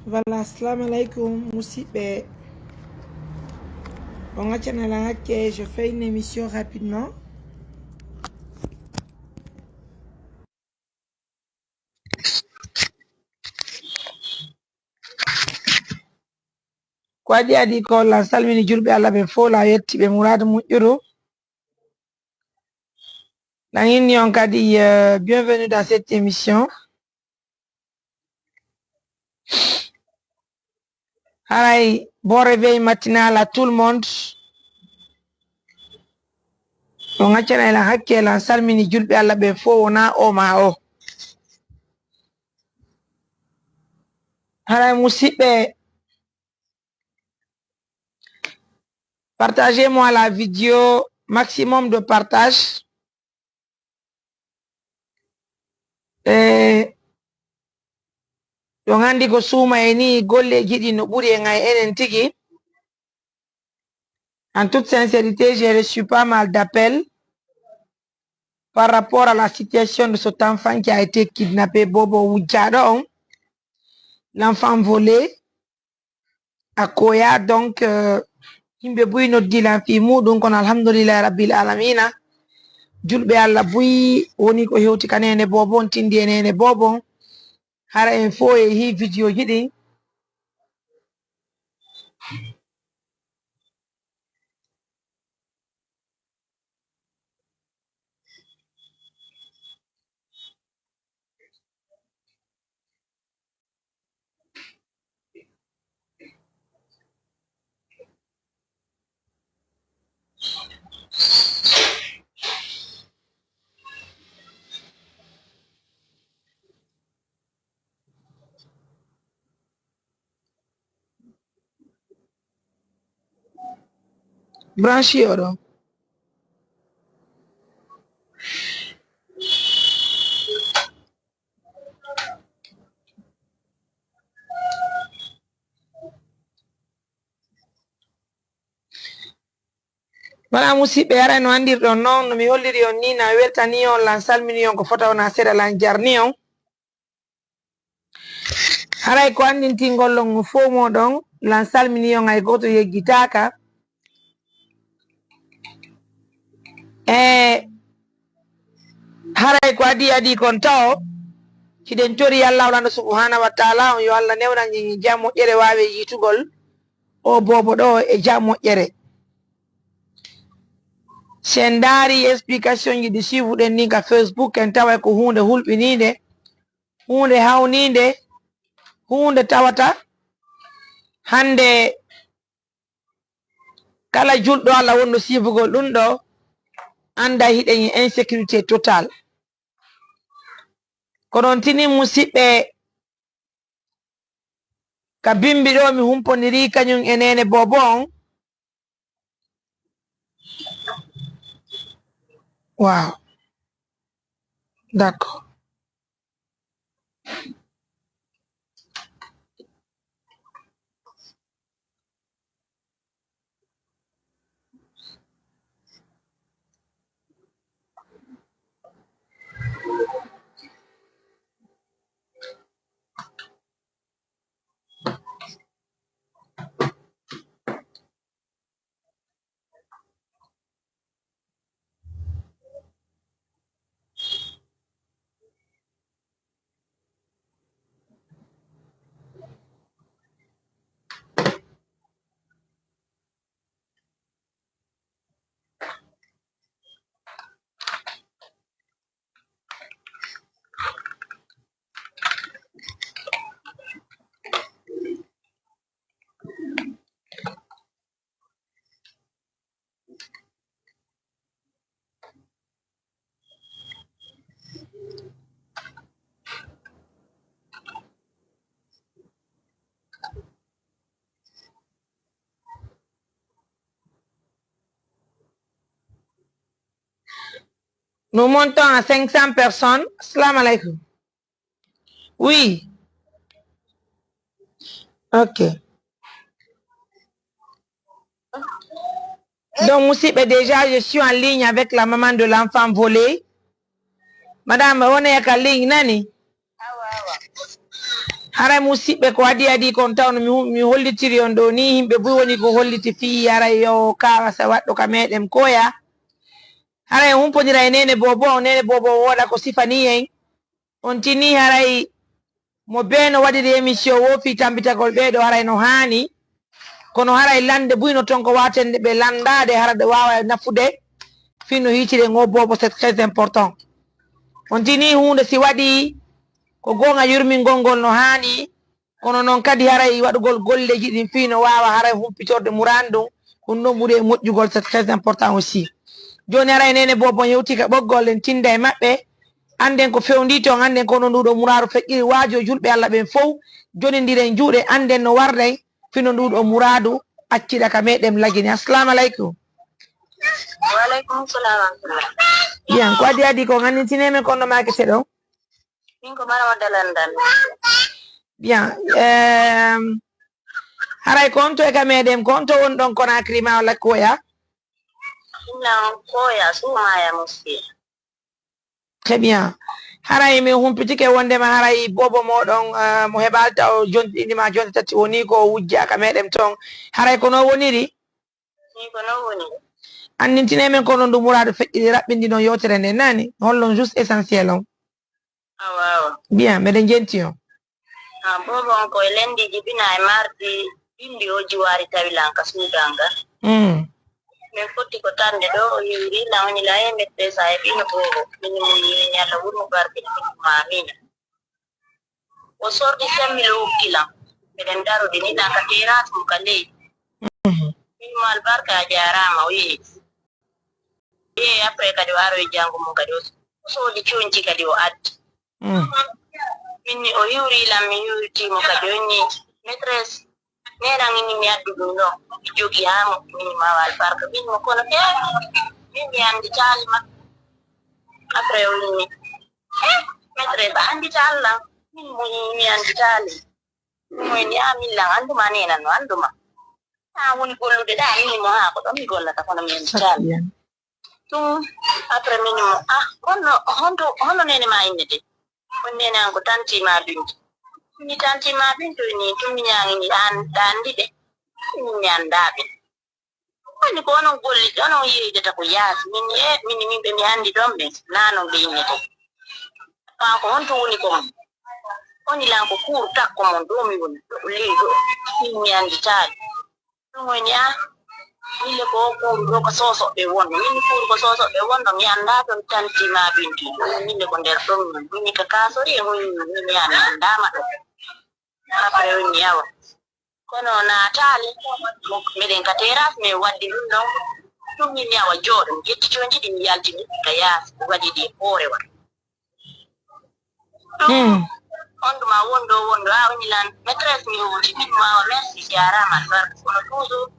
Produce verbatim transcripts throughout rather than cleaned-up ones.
Voilà, assalamu alaikum, musidɓe. On accana lan hakke, je fais une émission rapidement. Ko adi adi ko lan salmini julɓe Allah ɓe fof, lan yetti ɓe muraadu moƴƴuru. Lan inni on kadi, euh, bienvenue dans cette émission. Haray, bon réveil matinal à tout le monde. On accana lan hakke, lan salmini julɓe Allah ɓe fof, wona o ma o. Haray, musidɓe, partagez-moi la vidéo, maximum de partage. E ɗon anndi ko suuma e ni golleeji ɗi no ɓuri e ngay enen tigi. En toute sincérité, j'ai reçu pas mal d'appels par rapport à la situation de cet enfant qui a été kidnappé, Bobo wujjaaɗo on, l'enfant volé à Koya. Donc, euh, yimɓe buy noddi lan fii muɗum, kono alhamdulillahi rabbil alamina. Julɓe Allah buy woni ko hewti ka nene Bobo on, tindi e nene Bobo on. Hara en fof e hii vidéo ji ɗin. Branche oɗo. Wala, musidɓe, haray no anndirɗon noon, no mi holliri on ni, na weltani on, lan salmini on, ko fota wona seeɗa lan jarni on. Haray ko anndintingol on fof moɗon, lan salmini on, hay gooto yeggitaaka. E haray ko adii adii kon tawo, hiɗen tori Allahu lanɗo subhanahu wa taala on, yo Allah newnan en jam moƴƴere, waawe yiitugol o Bobo ɗo e jam moƴƴere. Si en ndaari explication ji ɗi suivuɗen ni ka Facebook, en taway ko huunde hulɓiniinde, huunde hawniinde, huunde tawata hannde kala julɗo Allah wonɗo siifugol ɗum ɗo, annda hiɗen e insécurité totale. Ko ɗon tini, musidɓe, ka bimbi ɗo mi humpondirii kañum e neene Bobo on. Waaw. D'accord. Nous montons à cinq cents personnes. Salam alaikum. Oui. Ok. Donc, musidɓe, déjà, je suis en ligne avec la maman de l'enfant volé. Madame, on est en ligne, nani? Haray musiɓɓe ko adi adi kon tawno mi hu- mi hollitiri on ɗo ni, yimɓe buy woni ko holliti fii haray yo kawa sa waɗɗo ka meɗen koya. Haray humpondira e nene bobo, nene bobo woɗa ko sifani en. On tini haray mo bee no waɗiri émission wo fii tambitagol ɓeeɗo haray no haani. Kono haray lande buy no ton ko waten ɓe landaade hara ɗo waawa nafude fii no hiitire ngo bobo, c'est très important. On tini huunde si waɗi ko goonga yurmingol ngol no haani. Kono noon kadi haray waɗugol golleeji ɗin fii no waawa haray humpitorde muraadu ɗum, ɗum ɗon ɓuri e moƴƴugol, c'est très important aussi. Jooni haray nene bobo hewti ka ɓoggol en tinda e maɓɓe. Annden ko fewndii toon, annden ko no nduɗo muraadu feƴƴiri, waajo julɓe Alla ɓen fow, jonindiren juuɗe, annden no warday fii no nduɗo muraadu accida ka meɗen lagini. Assalamu aleykum. Wa aleykum salam wa rahmatullah. Bien, ko adi adi ko ngannitine men kono maake seɗo. Min ko Marama Dalandan. Bien. Ehm, haray ko on to e ka meɗen, ko on to won ɗon Conakry ma walla koya? Inna koya sumaya musi. Très bien. Haray mi humpitike wondema haray bobo moɗon, eh, mo heɓaali taw jonti ɗiɗi ma jonte tati woni ko wujja ka meɗen ton. Haray ko no woniri? Min ko no woni. Anndintine men kono ndu muraadu feƴƴiri raɓɓindi non yewtere nde nani. Hollon juste essentiel on. Awa awa. Bien, meɗen jenti on. Ah, bobo on ko e lendi jibina e mardi bimbi o jiwari tawi lan ka suudan ga. Mm. Min fotti ko tande ɗo o hiwri lan woni la e mette sa e bino bobo. Min mun ni yalla wurmo barke min ma mina. O sordi semmi lo wukki lan. Miɗen darodi ni lan ka terrasse mum ka ley. Mhm. Min mo albarka a jarama o yehi. Yehi après kadi o aroyi janngo mum kadi o o soodi conci kadi o addi. Mm. Min ni o hiwri lan mi hiwritimo kadi o ni maîtresse nenan ini mi addu ɗum ɗo mi jogi ha mo min mawa albarka min mo kono feere min mi andi taali ma après o inni eh maîtresse a andi taali lan min mo mi andi taali ɗum o inni a min lan anduma nenan no anduma ha woni gollude ɗa min mo ha ko ɗon mi gollata kono mi andi taali Bien. Ɗum après min mo ah honno honto honno nene ma innete? On nene an ko tanti ma bintu. Ni tanti ma bintu ni tumi ñaŋi ni an ɗandi ɓe. Min mi anndaa ɓe. Woni ko onon golli onon yeydata ko yaasi min e min min ɓe mi anndi ɗon ɓe naa non ɓe innete. Ɓaa ko honto woni ko mon? Woni lan ko kuur takko mon ɗo mi woni ɗo ley ɗo min mi annditaali. Ɗum woni a mille ko kuuru ɗo ko sosoɓe wonno min kuuru ko sosoɓe wonno mi annda ɗon tanti ma binti ɗum mille ko nder ɗon min mini ka kasori e hoyi min mi annda ma ɗo après woni yawa kono naataali miɗen ka terrasse mais waddi ɗum ɗon ɗum min yawa jooɗo mi ƴetti conci ɗi mi yaltini ka yaasi waɗi ɗi e hoore wa Hmm. On ɗum a won ɗo won ɗo a woni lan maîtresse mi wowti min mo awa merci jarama albarka kono toujours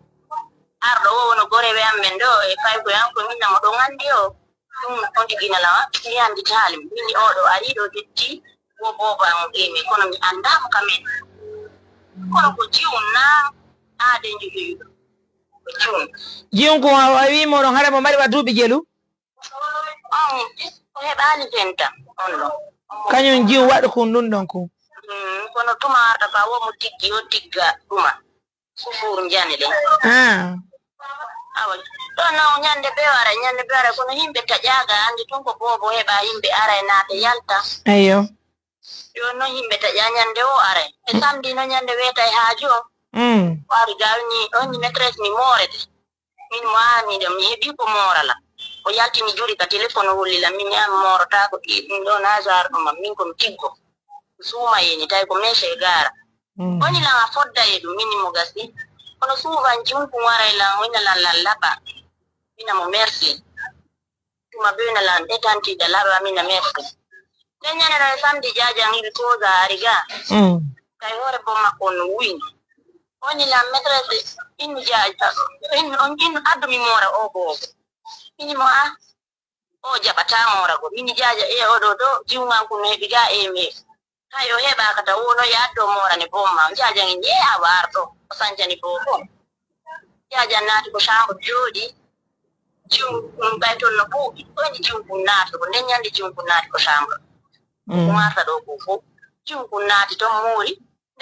arɗo o wono gorewe am men ɗo e faykoye am ko min namo ɗon andi o ɗum on tigi nalawa mi andi talim min oɗo ari ɗo ƴetti wo boba on emi kono mi andamo kamen kono ko jiwum na aade jogoyuɗo ko jiwum Jiyum ko a wi moɗon hara mo mari wa duuɓi jelu. On o heɓaali fenta on ɗo. Kañum jiyum waɗa kun ɗum ɗon kun. Mm, kono tuma arta fa wo mo tiggi o tigga ɗuma. Sufuur njane ɗen. Ah. Awa ɗon non ñande be wara ñande be wara kono yimɓe taƴaaga andi tun ko boobo heɓa yimɓe ara e naata yalta. Eyo. Yo non yimɓe taƴa ñande o ara e samedi no ñande weeta e haaju on. Mm. Wari gawni on ni maîtresse mi moorete. Min mo aami ɗo mi heɓi ko moorala o yaltini juri ka téléphone o holli lan min an moorotako ɗi ɗum ɗo na genre ɗum am min komi tiggo suuma yeni tawi ko mece e gaara Mm. woni lan a fodda e ɗum mini mo gasi kono suuvan jumpu waray lan wina lan lan laɓa mina mo merci tuma bena lan ɓe tantiɗa laɓa mina merci nden ñanana e samedi jajan iɓe koga ari ga Mm. kay hoore bo makko on no wuyni woni lan maîtresse in jaja in on in addu mi moora o boobo ini mo a o jaɓata moora go mini jaja e oɗo ɗo jiwnganku no heɓi ga e me hay o heɓaka taw wono yaddo moorane boom ma jajan in ye a warɗo o sancani boobo jajan naati ko chambre jooɗi jiw ɓay toon no ɓuuɓi ɗoni jiwkun naati ko nden ñande jiwkun naati ko chambre Mm. ko warta ɗo ko fof jiwkun naati toon moori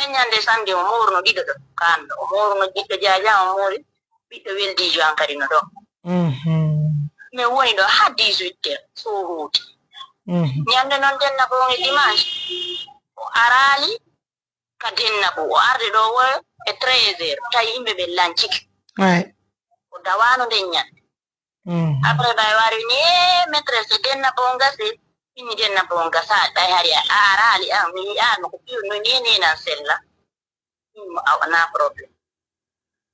Nden ñande samedi o moruno ɗiɗo ɗo, kanɗo. O moruno ɓiɗɗo Jaaja, o mori ɓiɗɗo weldiijo an kadi no ɗo. Mhm. Min woni ɗo haa dix-huit heures, so huuti. Mhm. Ñande noon denna ko woni dimanche, o araali ka denna ko, o arde ɗo wo e treize heures, tawi yimɓe ɓe lancike. Ouais. O dawano nden ñande. Mhm. Après, ɓay wari ni, "Eh, maîtresse, denna bo ngasi." Inni, "Denna bo ngasa, ɓay hari a araali an, mi yi'ano ko piyo no ni, ni nan sella." Inni mo, "Awa, na problème."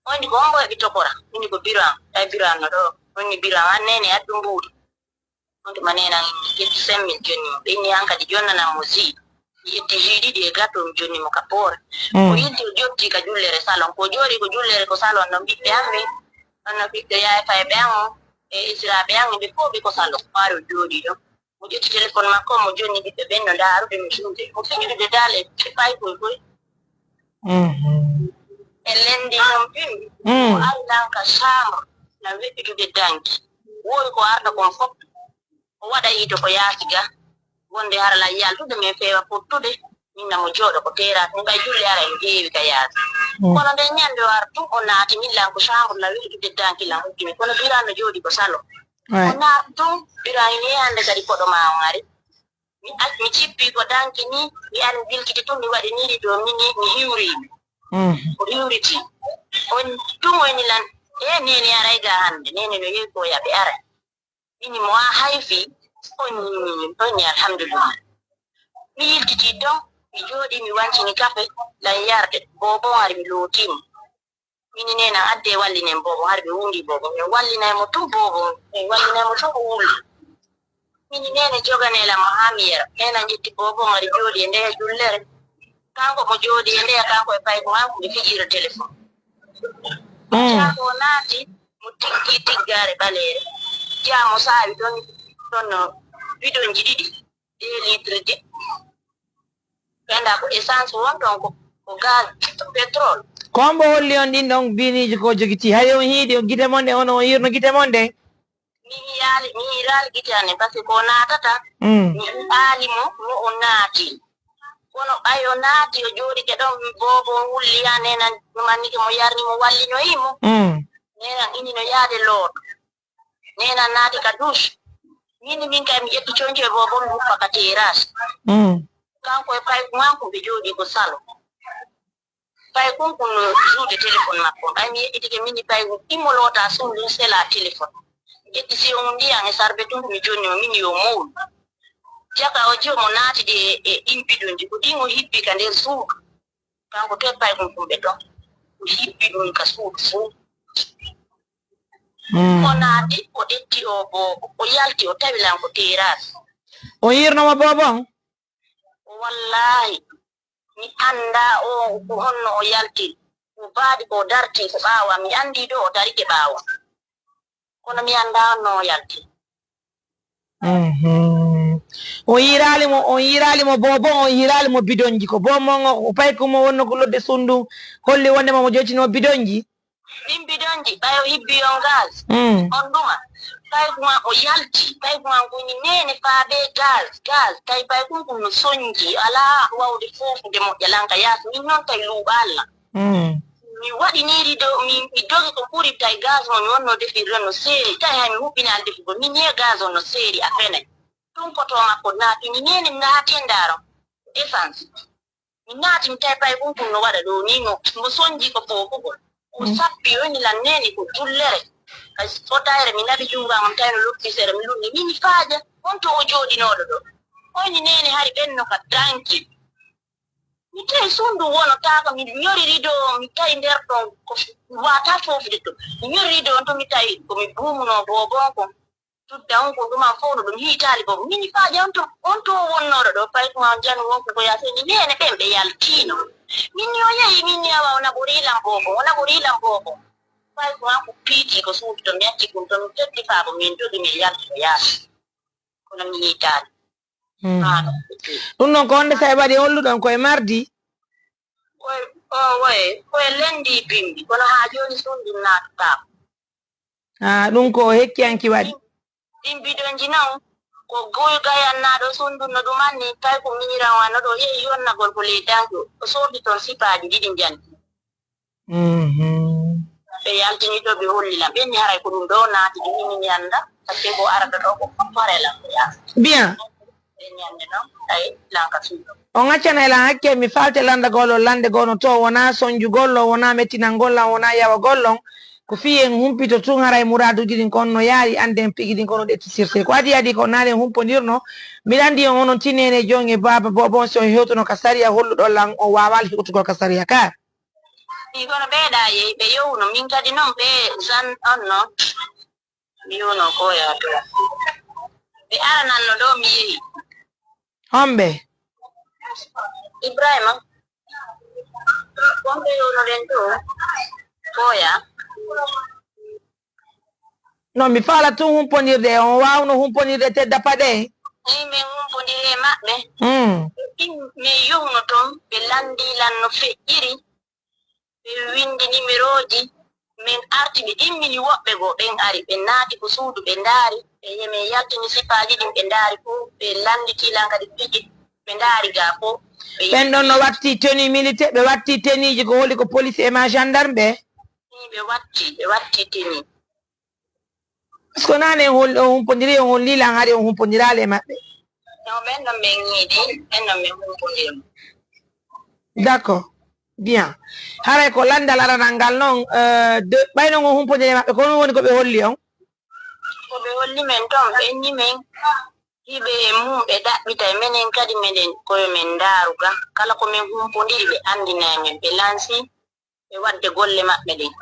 Woni ko hombo heɓi tokora? Inni ko biro an, ɓay biro an no ɗo. Woni biro an, an nene addu mbuuɗi. Woni ma nene an inni ƴetti cinq mille jonni mo. Ɓe inni hankadi jonnanan mo ji. Mi ƴetti ji ɗiɗi e gâteau, mi jonni mo ka poore. Mm. O yilti, o jotti ka jullere salon. Ko jooɗi ko jullere ko salon no ɓiɓɓe an ɓe. Hono ɓiɗɗo yaay fayɓe an o, e esiraaɓe an, ɓe fof ɓe ko salon. O ari o jooɗi ɗon. Mo ƴetti téléphone makko, mo jonni ɓiɓɓe ɓen no ndaarude, mo jumde. Mo fijude dal e paykoy koy. Mhm. E lendi noon bimbi. Mm. O ari lan ka chambre, na weɓɓitude danki. Woori ko arda kon fof. O waɗa yiide ko yaasi ga. Wonde hara lan yaltude, min feewa fottude. Min na mo jooɗo ko terrasse, min ɓay julle ara en heewi ka yaasi. Mm. Kono nden ñande o artu, o naati, min lan ko chambre na weɓɓitude danki lan hokki min. Kono Birane no jooɗi ko salon. Ouais. O naati tun, Birane ni hande kadi koɗo ma on ari. Mi ac-, mi cippi ko danki ni, mi ari mi bilkiti tun, mi waɗi ni rido, mi ni, mi hiwri. Mm. O hiwriti. On tun o inni lan, "Eh, nene aray ga hande, nene no yehi ko yaɓe aray." Ini mo a hayfi, on, on ni alhamdulillah. Mi yiltiti ton, mi jooɗi, mi wancini kafe, lan yarde, bobo hari mi lootimo. Mini nena adde wallinen bobo, hari ɓe wundi bobo. Min wallinay mo tun bobo, min wallinay mo tun o wulli. Mini nene joganela mo haa mi yera. Nena ƴetti bobo mari jooɗi e ndeya jullere. Kanko mo jooɗi e ndeya, kanko e payko makko ɓe fijira téléphone. Mm. Jaako o naati, mo tiggi tiggare ɓaleere. Jaa mo saawi ɗon, ɗon no bidonji ɗiɗi, deux litres ji. Ɓe anndaa ko essence won ton, ko, ko gaz, ko pétrole. Ko hombo holli on ɗin ɗon biniiji ko jogiti? Hari on hiiɗi on gite mon ɗe, on, on yirno gite mon ɗe? Mi yiyaali, mi yiiraali gite an ɗen, parce que ko o naatata, mm, mi yi'aali mo, no o naati. Kono ɓay o naati, o jooɗike ɗon, mi boobo on wulli, yaa nena no mannike mo yarni mo, wallinoyi mo. Mm. Nena ini no yaade looto. Nena naati ka douche. Min, min kay mi ƴetti conco e boobo, mi wuppa ka terrasse. Mm. Kanko e payku makko ɓe jooɗi ko salon. Paykun kun no joude téléphone makko. Ɓay mi yeƴƴitike min, paykun immo loota suudu, sela téléphone. Ƴetti siyo mum ndiyan e sarbe tun, mi jonni mo, min yo mowlu. Jaka o jiyo mo naatidi e, e ɗin bidonji, ko ɗin o hibbi ka nder suudu. Kanko to e paykun kun ɓe ɗon. O hibbi ɗum ka suudu fuu. Mm. O naati, o ƴetti o boobo, o yalti, o tawi lan ko terrasse. O yirno mo boobo on? Wallahi, mi anndaa o ko honno o yalti. Ko baadi ko darti ko ɓaawo, mi anndi ɗo o darike ɓaawo. Kono mi anndaa honno o yalti. Mhm. On yiiraali mo, on yiiraali mo boobo, on yiiraali mo bidonji. Ko boobo mon o, o payku mo wonno ko lodde sundu, holli wonde mo, mo jottinoo bidonji? Ɗin bidonji, ɓay o hibbi on gaz. Mm. On ɗuma. Payku ma o yalti, payku ma ko woni nene faabe gaz, gaz. Tawi paykun kun no sonji, alaa wawde foofude moƴƴa lan ka yaasi. Min noon tawi luuɓa Allah. Mm. Mi waɗi ni rido, mi, mi dogi ko ɓuri tawi gaz mo mi wonno defirde no seeri. Tawi hay mi huɓɓinaali defugol. Mi ñee gaz on no seeri a fenay. Ɗum poto makko naati, mi nene mi naati e ndaaro. Essence. Mi naati, mi tawi paykun kun no waɗa ɗo ni, no, mo sonji ko foofugol. O, mm, sappi, o inni lan nene ko jullere. Kay fotayre, mi naɓi junngo am, tawi no loppi seeɗa, mi lunni. Min mi faaja, on to o jooɗinooɗo ɗo. O inni nene hari ɓenno ka danki. Mi tawi suudu wono taaka, mi ñori rido, mi tawi nder ɗon ko wata foofude to. Mi ñori rido on to, mi tawi ko mi buumuno boobo on kon. Tudda on ko ɗum an fof no ɗum hiitaali boobo. Min mi faaja on to, on to wonnooɗo ɗo, paykun an janu wonko ko yaa seni. Nene ɓen ɓe yaltiino. Min ni o yehi, min ni awa o naɓori lan boobo, o naɓori lan boobo. Paykun an ko piiti ko suudu to, mi acci kun to, mi teddi faabo, min dogi, min yalti o yaasi. Kono mi hiitaali. Mm. Haa no. Ɗum noon ko honde sa'i waɗi holluɗon ko e mardi? Ko e, o, woye, ko e lendi bimbi, kono haa jooni suudu ndun naatataa. Ah, ɗum ko o hekkiyanki waɗi. Ɗin bidonji non, Ko Guy Gayan naa ɗo sundunno ɗum anni, tawi ko miñiran wano ɗo yehi yonnagol ko ley danki. O sordi toon sipaaji ɗiɗi njanti. Mhm. Ɓe yaltini ɗo, ɓe holli lan. Ɓe ni haray ko ɗum ɗo naati, ɗum ni mi annda. Parce que ko arata ɗo ko pare lan. Bien. Ɓe ñande noon, tawi lan ka suudu. On accanay lan hakke, mi falte landagol on lande goo no to wonaa sonjugol on, wonaa mettinangol lan, wonaa yawagol on. Ko fii en humpito tun haray muraaduuji ɗin ko on no yaari, annden pigi ɗin ko no ɗettisirtee. Ko adii adii ko naale en humpondirno. Miɗa anndi on onon tinneene jon e baaba Boobon si on hewtuno ka sariya holluɗo lan on waawaali hewtugol ka sariya ka. Ɗii kono ɓeeɗa yehi ɓe yowno, min kadi noon ɓe zan on noon. Mi yowno ko yaatora. Ɓe arananno ɗo mi yehi. Homɓe? Ibrahima. Wonɓe yownoɗen to. Koya. Non, mi faala tun humpondirde. On waawno humpondirde te dappa ɗe? Eyi, min humpondiri e maɓɓe. Mm. Min yowno toon, ɓe lanndii lan no feƴƴiri. Ɓe winndi nimerooji, min arti, ɓe immini woɓɓe goo, ɓen ari, ɓe naati ko suudu, ɓe ndaari, ɓe yehi, min yaltini sipaaji ɗin, ɓe ndaari fof, ɓe lannditii lan kadi piiji, ɓe ndaari gaa fof. Ɓen ɗon no watti tenue militaire, ɓe watti teniiji ko holi ko police e ma gendarme ɓe? Ɓe watti, ɓe watti tenue. Est-ce que naane on hol-, on humpondiri, on hollii lan hari on humpondiraali e maɓɓe? Non, ɓen ɗon ɓen yiidi, ɓen ɗon ɓen humpondiri. D'accord, bien. Haray ko lanndal aranal ngal non, euh, de, ɓay non on humpondiri e maɓɓe, ko honɗun woni ko ɓe holli on? Ko ɓe holli men ton, ɓe inni men, hiɓe e mum, ɓe ɗaɓɓitay, menen kadi meɗen, ko yo men ndaaru ga. Kala ko men humpondiri, ɓe anndinay men, ɓe lansi, ɓe waɗde golle maɓɓe ɗen.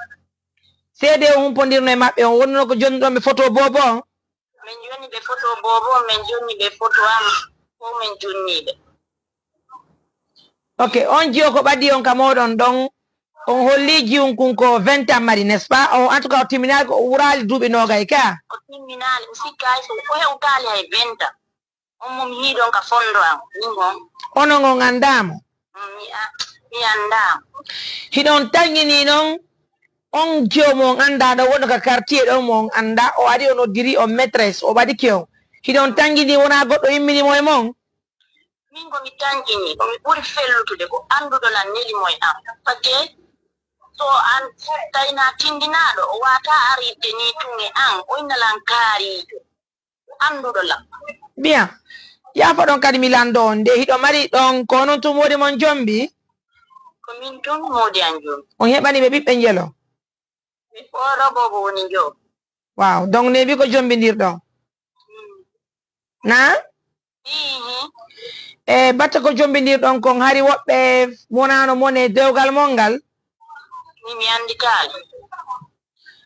Seedee on humpondirno e maɓɓe on, wonno ko jonnuɗon ɓe photo boobo on? Min jonni ɓe photo boobo, min jonni ɓe photo am, fof min jonni ɓe. Ok, on jiyo ko ɓadii on ka mooɗon ɗon, on hollii jiyun kun ko vingt ans mari, n'est-ce pas? O, en tout cas, o timminaali ko o wuraali duuɓi noogay ka? O timminaali, o sikkaali so o hewtaali hay vingt ans. On mo mi yi'i ɗon ka fondo am, min on. Onon on anndaa mo? Mm, mi a-, mi anndaa mo. Hiɗon tanginii non, on jiyo mo on anndaa ɗon, wonɗo ka quartier ɗon mo on anndaa, o ari o noddiri on maîtresse, o ɓadike on. Hiɗon tanginii wonaa goɗɗo immini mo e mon? Min ko mi tanginii, ko mi ɓuri fellutude, ko annduɗo lan neli mo e am. Parce que so an tawi na tindinaaɗo, o waawataa arirde nii tun e an, o inna lan kaariijo. Annduɗo lan. Bien. Yaafoɗon kadi mi lanndo on. Nde hiɗo mari ɗon, ko onon tun moodi mon jombi? Ko min tun moodi an jombi. On heɓani ɓe ɓiɓɓe njelo? Mi fooro boobo woni njo. Waaw. Donc, neeɓi ko jombindirɗon? Mm. Na? Ihi. E batte ko jombindirɗon kon, hari woɓɓe wonaano mon e dewgal mon ngal? Min mi annditaali.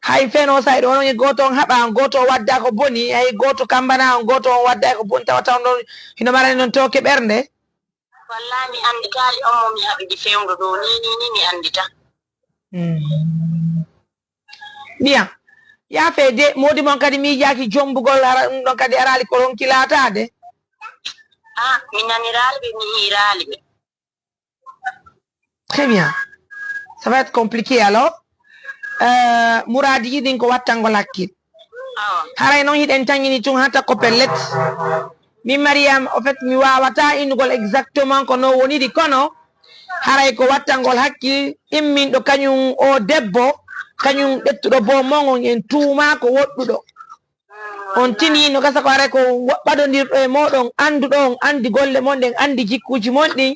Hay feno sayɗo, onon e gooto on haɓa on, gooto o wadda ko boni, hay gooto kambana on, gooto on wadda ko boni, tawa taw non hino marani non tooke ɓernde? Wallahi, mi annditaali on mo mi haɓidi fewndo ɗo, ni, ni, ni mi anndita. Mm. Bien. Yaafe de, moodi mon kadi miijaaki jombugol, hara ɗum ɗon kadi araali ko ronki laataade? Ah, mi naniraali ɓe, mi hiiraali ɓe. Très bien. Ça va être compliqué alors. Euh, muraadiiji ɗin ko wattangol hakkil. Awa. Haray noon hiɗen tangini tun hata ko pellet. Min Mariam, en fait, mi waawataa innugol exactement ko no woniri, kono haray ko wattangol hakkil imminɗo kañum o debbo, kañum ƴettuɗo boo mon on en tuumaa ko woɗɗuɗo. On tini no gasa ko haray ko wo-, ɓadondirɗo e mooɗon, annduɗo on, anndi golle mon ɗen, anndi jikkuuji mon ɗin,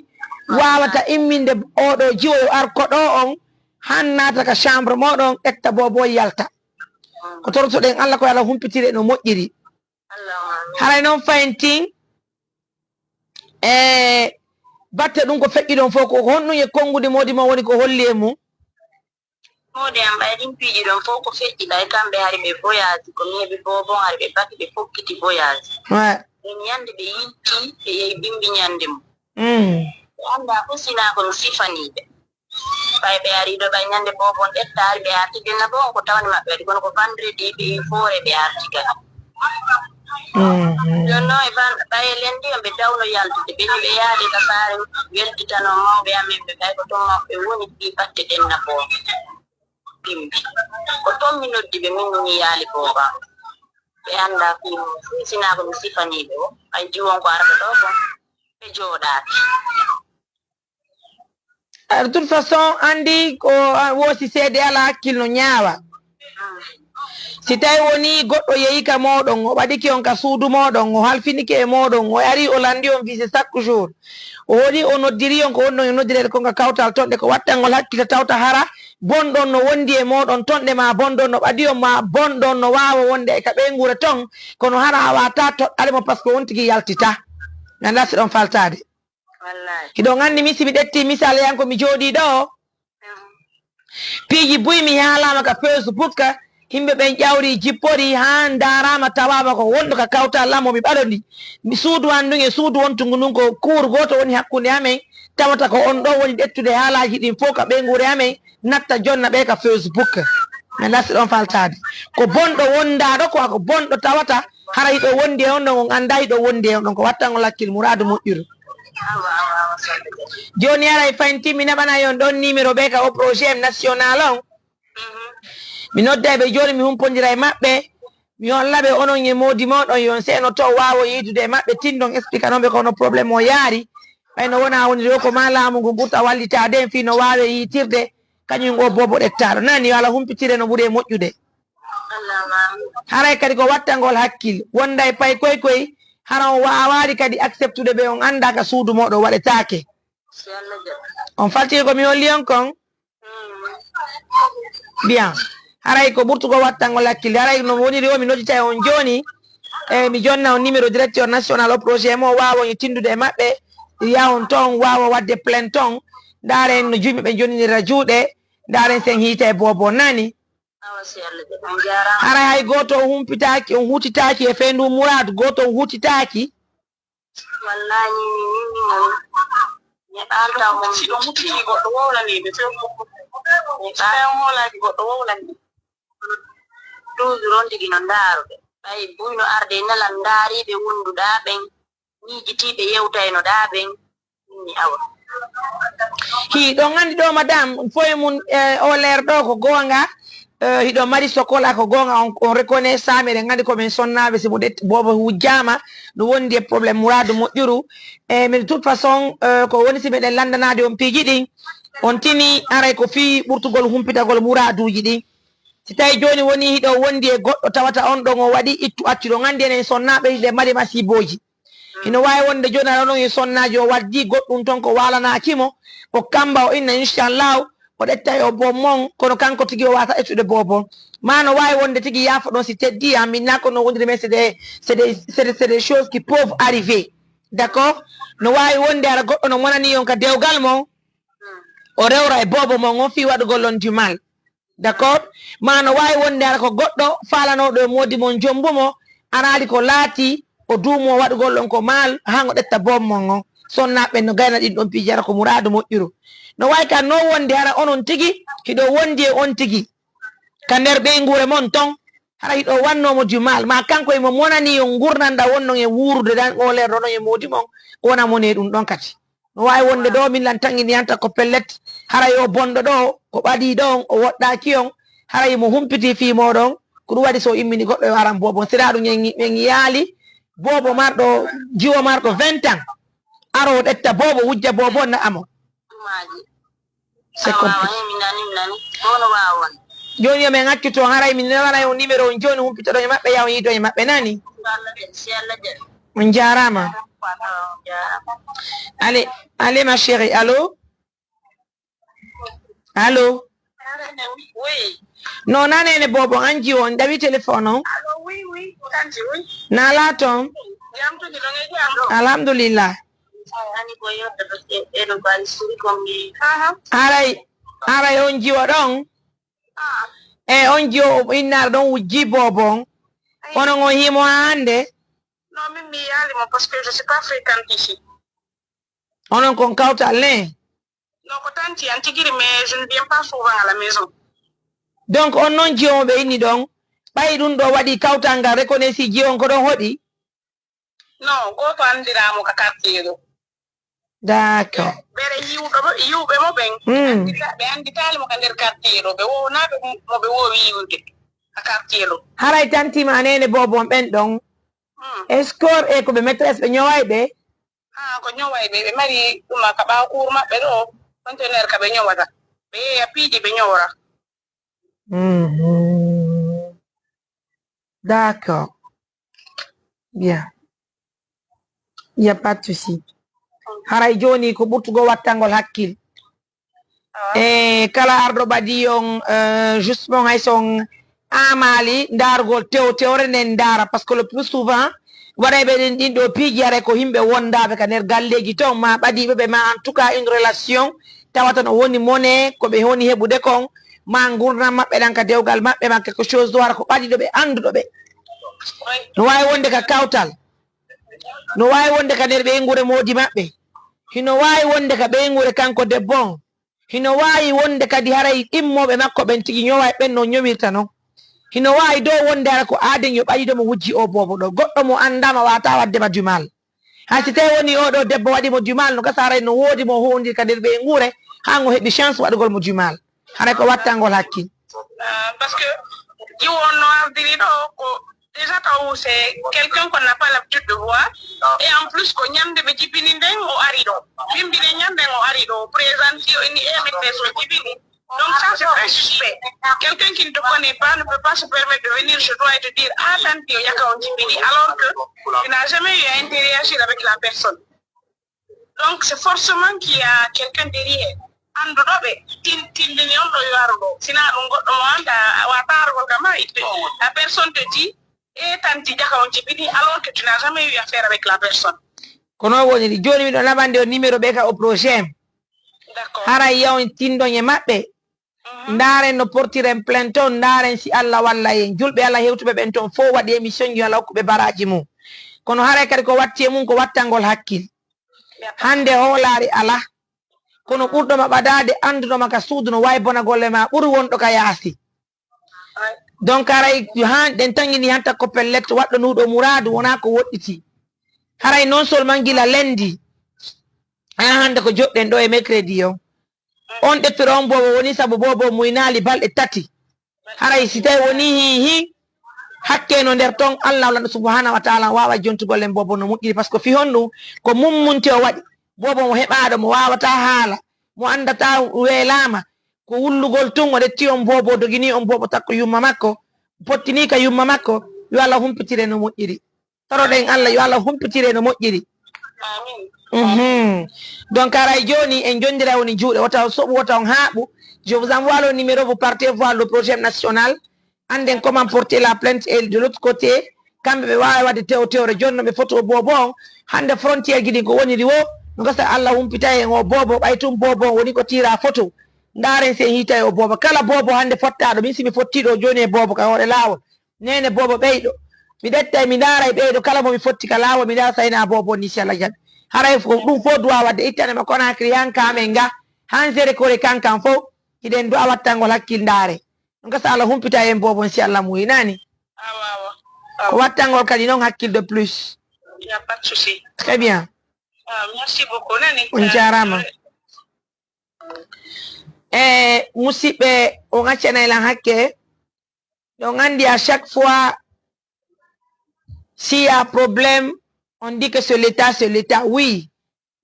waawata imminde oɗo jiwo yo ar ko ɗo on, han naata ka chambre mooɗon, ƴetta boobo yalta. Ko torotoɗen Allah ko yo Allah humpitire no moƴƴiri. Allahumma amin. Haray noon fayin tin, e batte ɗum ko feƴƴi ɗon fof, ko honɗum e konnguɗi moodi mo woni ko holli e mum? Moodi am, ɓay ɗin piiji ɗon fof ko feƴƴi, ɓay kamɓe hari ɓe voyage, ko mi heɓi boobo hari ɓe bati ɓe fokkiti voyage. Ouais. Min ñande ɓe yitti, ɓe yehi bimbi ñande mum. Mm. Ɓe anndaa fof sinaa ko mi sifanii ɓe. Ɓay ɓe arii ɗo, ɓay ñande boobo on ƴettaali, ɓe arti denna boo on ko tawani maɓɓe waɗi, kono ko vendredi ɓe foore ɓe arti kadi. Mhm. Jooni noon e ban-, ɓay e lendi on ɓe dawno yaltude, ɓe ni ɓe yaade ka saare weltitano mawɓe amen ɓe, ɓay ko toon mawɓe woni fii batte denna boo. Bimbi. Ko toon mi noddi ɓe, min woni yaali booba. Ɓe anndaa fii mum fuu, sinaa ko mi sifanii ɓe o. Ay, jiwon ko arata ɗoo kon, ɓe jooɗaaki. Ah, de toute façon, anndi ko ah, woosi seede alaa hakkil no ñaawa. Si tawi woni goɗɗo yehi ka mooɗon, o ɓadiki on ka suudu mooɗon, o halfinike e mooɗon, o ari o lanndi on vise chaque jour, o woni o noddiri on ko wonɗon e noddireede kon ka kawtal tonɗe, ko wattangol hakkil tawta hara bonɗon no wondi e mooɗon tonɗe, ma bonɗon no ɓadi on, ma bonɗon no waawa wonde e ka ɓeynguure ton, kono hara a waata toɗɗade mo, parce que on tigi yaltita. Mi anndaa si ɗon faltaade. Hiɗon anndi min, si mi ƴetti misal, yan ko mi jooɗii ɗoo, piiji buy mi haalaama ka Facebook, yimɓe ɓen ƴawri, jippori, haa ndaaraama, tawaama ko wonɗo ka kawtal lan mo mi ɓadodi. Mi suudu an ndun e suudu wontungu ndun ko kuur gooto woni hakkunde amen, tawata ko on ɗoo woni ƴettude haalaaji ɗin fow ka ɓeynguure amen, natta jonna ɓe ka Facebook. Mi anndaa si ɗon faltaade. Ko bonɗo wondaaɗo, ko ko bonɗo tawata hara hiɗo wondi e on ɗon, on anndaa hiɗo wondi e on ɗon, ko wattangol hakkil muraadu moƴƴuru. Jooni haray fayin timmi, mi naɓanay on ɗon numéro ɓe ka o projet national on. Mi nodday ɓe jooni, mi humpondira e maɓɓe, mi holla ɓe onon e moodi mon ɗon, yo on seeno to waawo yiidude e maɓɓe, tinndon expliquer non ɓe ko hono problème o yaari. Ɓay no wona woni ɗo ko maa laamu ngu ɓurta wallitaade en fii no waawe yiitirde, kañum o boobo ɗettaaɗo. Nani, yo Alla humpitire no ɓuri e moƴƴude. Haray kadi ko wattangol hakkil, wonday pay koy koy, hara on waawaali kadi acceptude ɓe, on anndaa ka suudu mooɗon waɗetaake. On faltike ko mi holli on kon? Bien. Haray ko ɓurtugol wattangol hakkille. Haray no woniri o, mi nodditay on jooni. E mi jonna on numéro directeur national o projet mo, waawa on tindude e maɓɓe. Ya on ton, waawa waɗde plainte ton. Ndaaren no jumi ɓe jonnira juuɗe. Ndaaren sen hiitay boobo nani. Haray hay gooto on humpitaaki, on hutitaaki e fendu muraadu, gooto on hutitaaki. Wallahi, min, min, min, mi ɓaaltaa mo. Si ɗum huccini goɗɗo wowlanii ɓe few. Mi ɓaaltaa mo wowlaaki goɗɗo wowlanii. Toujours on tigi no ndaarude. Ɓay buy no arde e nelal ndaariiɓe wonduɗaa ɓen, miijitiiɓe yewtaynoɗaa ɓen. Inni awa. Hi ɗon anndi ɗo madame foye mum e o leer ɗo ko goonga. Hiɗo mari sokola ko goonga, on reconnaissant, meɗen anndi ko min sonnaaɓe, si mo ɗetti boobo hujjaama no wondi e problème muraadu moƴƴuru. E min toute façon ko woni si meɗen lanndanaade on piiji ɗin, on tini aray ko fii ɓurtugol humpitagol muraaduuji ɗin. Si tawi jooni woni hiɗo wondi e goɗɗo tawata on ɗon o waɗi ittu accu, ɗon anndi enen sonnaaɓe hiɗen mari masiibooji. Hino waawi wonde jooni aɗa non e sonnaajo o waddii goɗɗum ton ko waalanaaki mo, o kamba o inna inchallahu, o ɗetta e o boom mon, kono kanko tigi o waasa ettude boobon. Maa no waawi wonde tigi yaafo ɗon si teddii an, min naa ko no wondiri, mais c'est des, c'est des, c'est des, c'est des choses qui peuvent arriver. D'accord? No waawi wonde ara goɗɗo no monani on ka dewgal mon, o rewra e boobo mon on fii waɗugol on du mal. D'accord? Maa no waawi wonde ara ko goɗɗo faalanooɗo e moodi mon jombu mo, araali ko laati o duumo waɗugol on ko mal, haa ngo ɗetta boom mon on. Sonnaaɓe ɓen no gayna ɗin ɗon piiji, hara ko muraadu moƴƴuru. No waawi ka no wonde hara onon tigi hiɗo wondi e on tigi ka nder ɓeynguure mon ton, hara hiɗo wannoo mo du mal, maa kanko himo monani on ngurndan ɗan wonnon e wuurude ɗan, o leerdo non e moodi mon, o wona mone ɗum ɗon kadi. No waawi wonde ɗo min lan tanginiyanta ko pellet, hara yo bonɗo ɗo ko ɓadii ɗon o woɗɗaaki on, hara himo humpiti fii mooɗon. Ko ɗum waɗi so immini goɗɗo yo aran boobon, sira ɗum en yaali boobo marɗo, jiwo marɗo vingt ans, aro o ɗetta boobo, wujja boobo, na'a mo. C'est compliqué. Jooni yo min accu toon, haray min nawanay on numéro on jooni, humpitoɗon e maɓɓe, yaha on yiido e maɓɓe, nani? On jaaraama. Allez, allez ma chérie, allô? Allô? Oui. Non, nanene bobo, anji on ɗawi téléphone on. Na laaton. Alhamdulillah. Haray, haray on jiwo ɗon. E on jiwo innaare ɗon wujji bobo on. Onon on himo haa hannde? Non, min mi yaali mo parce que je suis pas fréquente ici. Onon kon kawtal ne? Non, ko tanti an tigiri, mais je ne viens pas souvent à la maison. Donc on non jiwo mo ɓe inni ɗon, ɓay ɗum ɗo waɗi kawtal ngal reconnaissance jiwo on ko ɗon hoɗi? Non, gooto anndiraa mo ka quartier ɗo. D'accord. Ɓere yiwɗo mo, yiwɓe mo ɓen, ɓe anndita-, ɓe annditaali mo ka nder quartier ɗo, ɓe wownaaɓe mo ɓe woowi yiwde. A quartier ɗo. Haray tanti ma nene bobo on ɓen ɗon. Hmm. Escort e ko ɓe maîtresse ɓe ñoway ɓe. Ah, ko ñoway ɓe, ɓe mari ɗum ka ɓaawo cour maɓɓe ɗo, conteneur ka ɓe ñowata. Ɓe yeeya piiji ɓe ñowora. Mhm. D'accord. Bien. Il n'y a pas de souci. Haray joni ko ɓurtugo wattangol hakkil. E kala arɗo ɓadi on, euh, justement hay son amali ndargol tew tewre nden ndara, parce que le plus souvent waɗay ɓe ɗin ɗin ɗo piiji, haray ko himɓe wondaɓe ka nder galleji ton, ma ɓadiɓe ɓe, ma en tout cas une relation tawata no woni mone ko ɓe woni heɓude kon, ma gurdam maɓɓe ɗan ka dewgal maɓɓe ma quelque chose, wara ko ɓadiɗo ɓe, anduɗo ɓe. No wawi wonde ka kawtal, no wawi wonde ka nder ɓeynguure moodi maɓɓe, hino wawi wonde ka ɓeynguure kanko debbo on, hino wawi wonde kadi haray immoɓe makko ɓen tigi ñowa e ɓen no ñowirta non. Hino wawi dow wonde hara ko aaden yo ɓadiɗo mo wujji o bobo ɗo, goɗɗo mo andama wata wadde ma du mal. Hay si tawi woni oɗo debbo waɗi mo du mal, no gasa haray no wodi mo howndiri ka nder ɓeynguure, ha ngo heɓi chance waɗugol mo du mal. Haray ko wattangol hakkil. Ah, parce que jiwo on no ardiri ɗo ko déjà taw c'est quelqu'un qu'on n'a pas l'habitude de voir, et en plus ko ñande ɓe jibini nden o ari ɗo, wimbide ñande o ari ɗo, présente o ini e maîtresse o jibini. Donc ça c'est très suspect. Quelqu'un qui ne te connaît pas ne peut pas se permettre de venir chez toi et te dire ah tanti o yaka on jibini, alors que tu n'as jamais eu à interagir avec la personne. Donc c'est forcément qu'il y a quelqu'un derrière. Anduɗo ɓe tin tindini on ɗo yo aru ɗo. Sina ɗum goɗɗo mo anda a wata argol kama itte. La personne te dit e tanti jaka on jibini, alors que tu n'as jamais eu affaire avec la personne. Kono woniri joni miɗo naɓande on numéro ɓe ka o projet em. D'accord. Haray yawon tindoñe maɓɓe. Ndaren no portiren plainte on, ndaren si Allah walla en. Julɓe Allah hewtuɓe ɓen ton fof waɗi émission ji, Allah hokkuɓe baraji mum. Kono haray kadi ko watti e mum ko wattangol hakkil. Hande hoolaare ala. Kono ɓurɗo ma ɓadaade, anduɗo ma ka suudu no wawi bona golle ma ɓuri wonɗo ka yaasi. Donc haray han ɗen tangini hanta ko pellet waɗɗo nuɗo muradu wona ko woɗɗiti. Haray non seulement gila lendi. Haa hande ko joɗɗen ɗo e mercredi on. On ɗettoro on bobo woni sabu bobo muynali balɗe tati. Haray si tawi woni hi hi hakke no nder ton, Allah walla subhanahu wa ta'ala wawa jontugol en bobo no moƴƴiri, parce que fi honɗum ko mummunte o waɗi. Bobo mo heɓaɗo, mo wawata haala, mo andata welama, ko wullugol tun o ɗetti on bobo, dogini on bobo takko yumma makko, pottini ka yumma makko. Yo Allah humpitire no moƴƴiri. Toroɗen Allah yo Allah humpitire no moƴƴiri. Amin. Mhm. Donc haray joni en jondira woni juuɗe, wota on soɓu, wota on haaɓu. Je vous envoie le numéro, vous partez voir le projet national. Anden comment porter la plainte et de l'autre côté kamɓe ɓe wawi wadde tew tewre. Joni no ɓe photo bobo on hande frontière ji ɗin ko woniri wo, no gasa Allah humpita en o bobo, ɓay tun bobo on woni ko tira photo. Ndaren si en hiitay o bobo, kala bobo hande fottaɗo, min si mi fottiɗo joni e bobo ka hoore lawol, nene bobo ɓeyɗo, mi ɗettay mi ndaray ɓeyɗo kala mo mi fotti ka lawol, mi ndara sayna bobo on ni si Allah jaɓi. Haray ko ɗum fof duwa wadde ittane ma Conakry han ka amen ga, han sere kore kankan fof hiɗen duwa wattangol hakkil ndare. Ɗum gasa Allah humpita en bobo on si Allah muyi nani. Awa awa. Ko wattangol kadi noon hakkil de plus. Il n'y a pas de souci. Très bien. Ah, merci beaucoup nani. On jarama. E musidɓe, on accanay lan hakke. Ɗon andi à chaque fois s'il y a problème, on dit que c'est l'État, c'est l'État. Oui,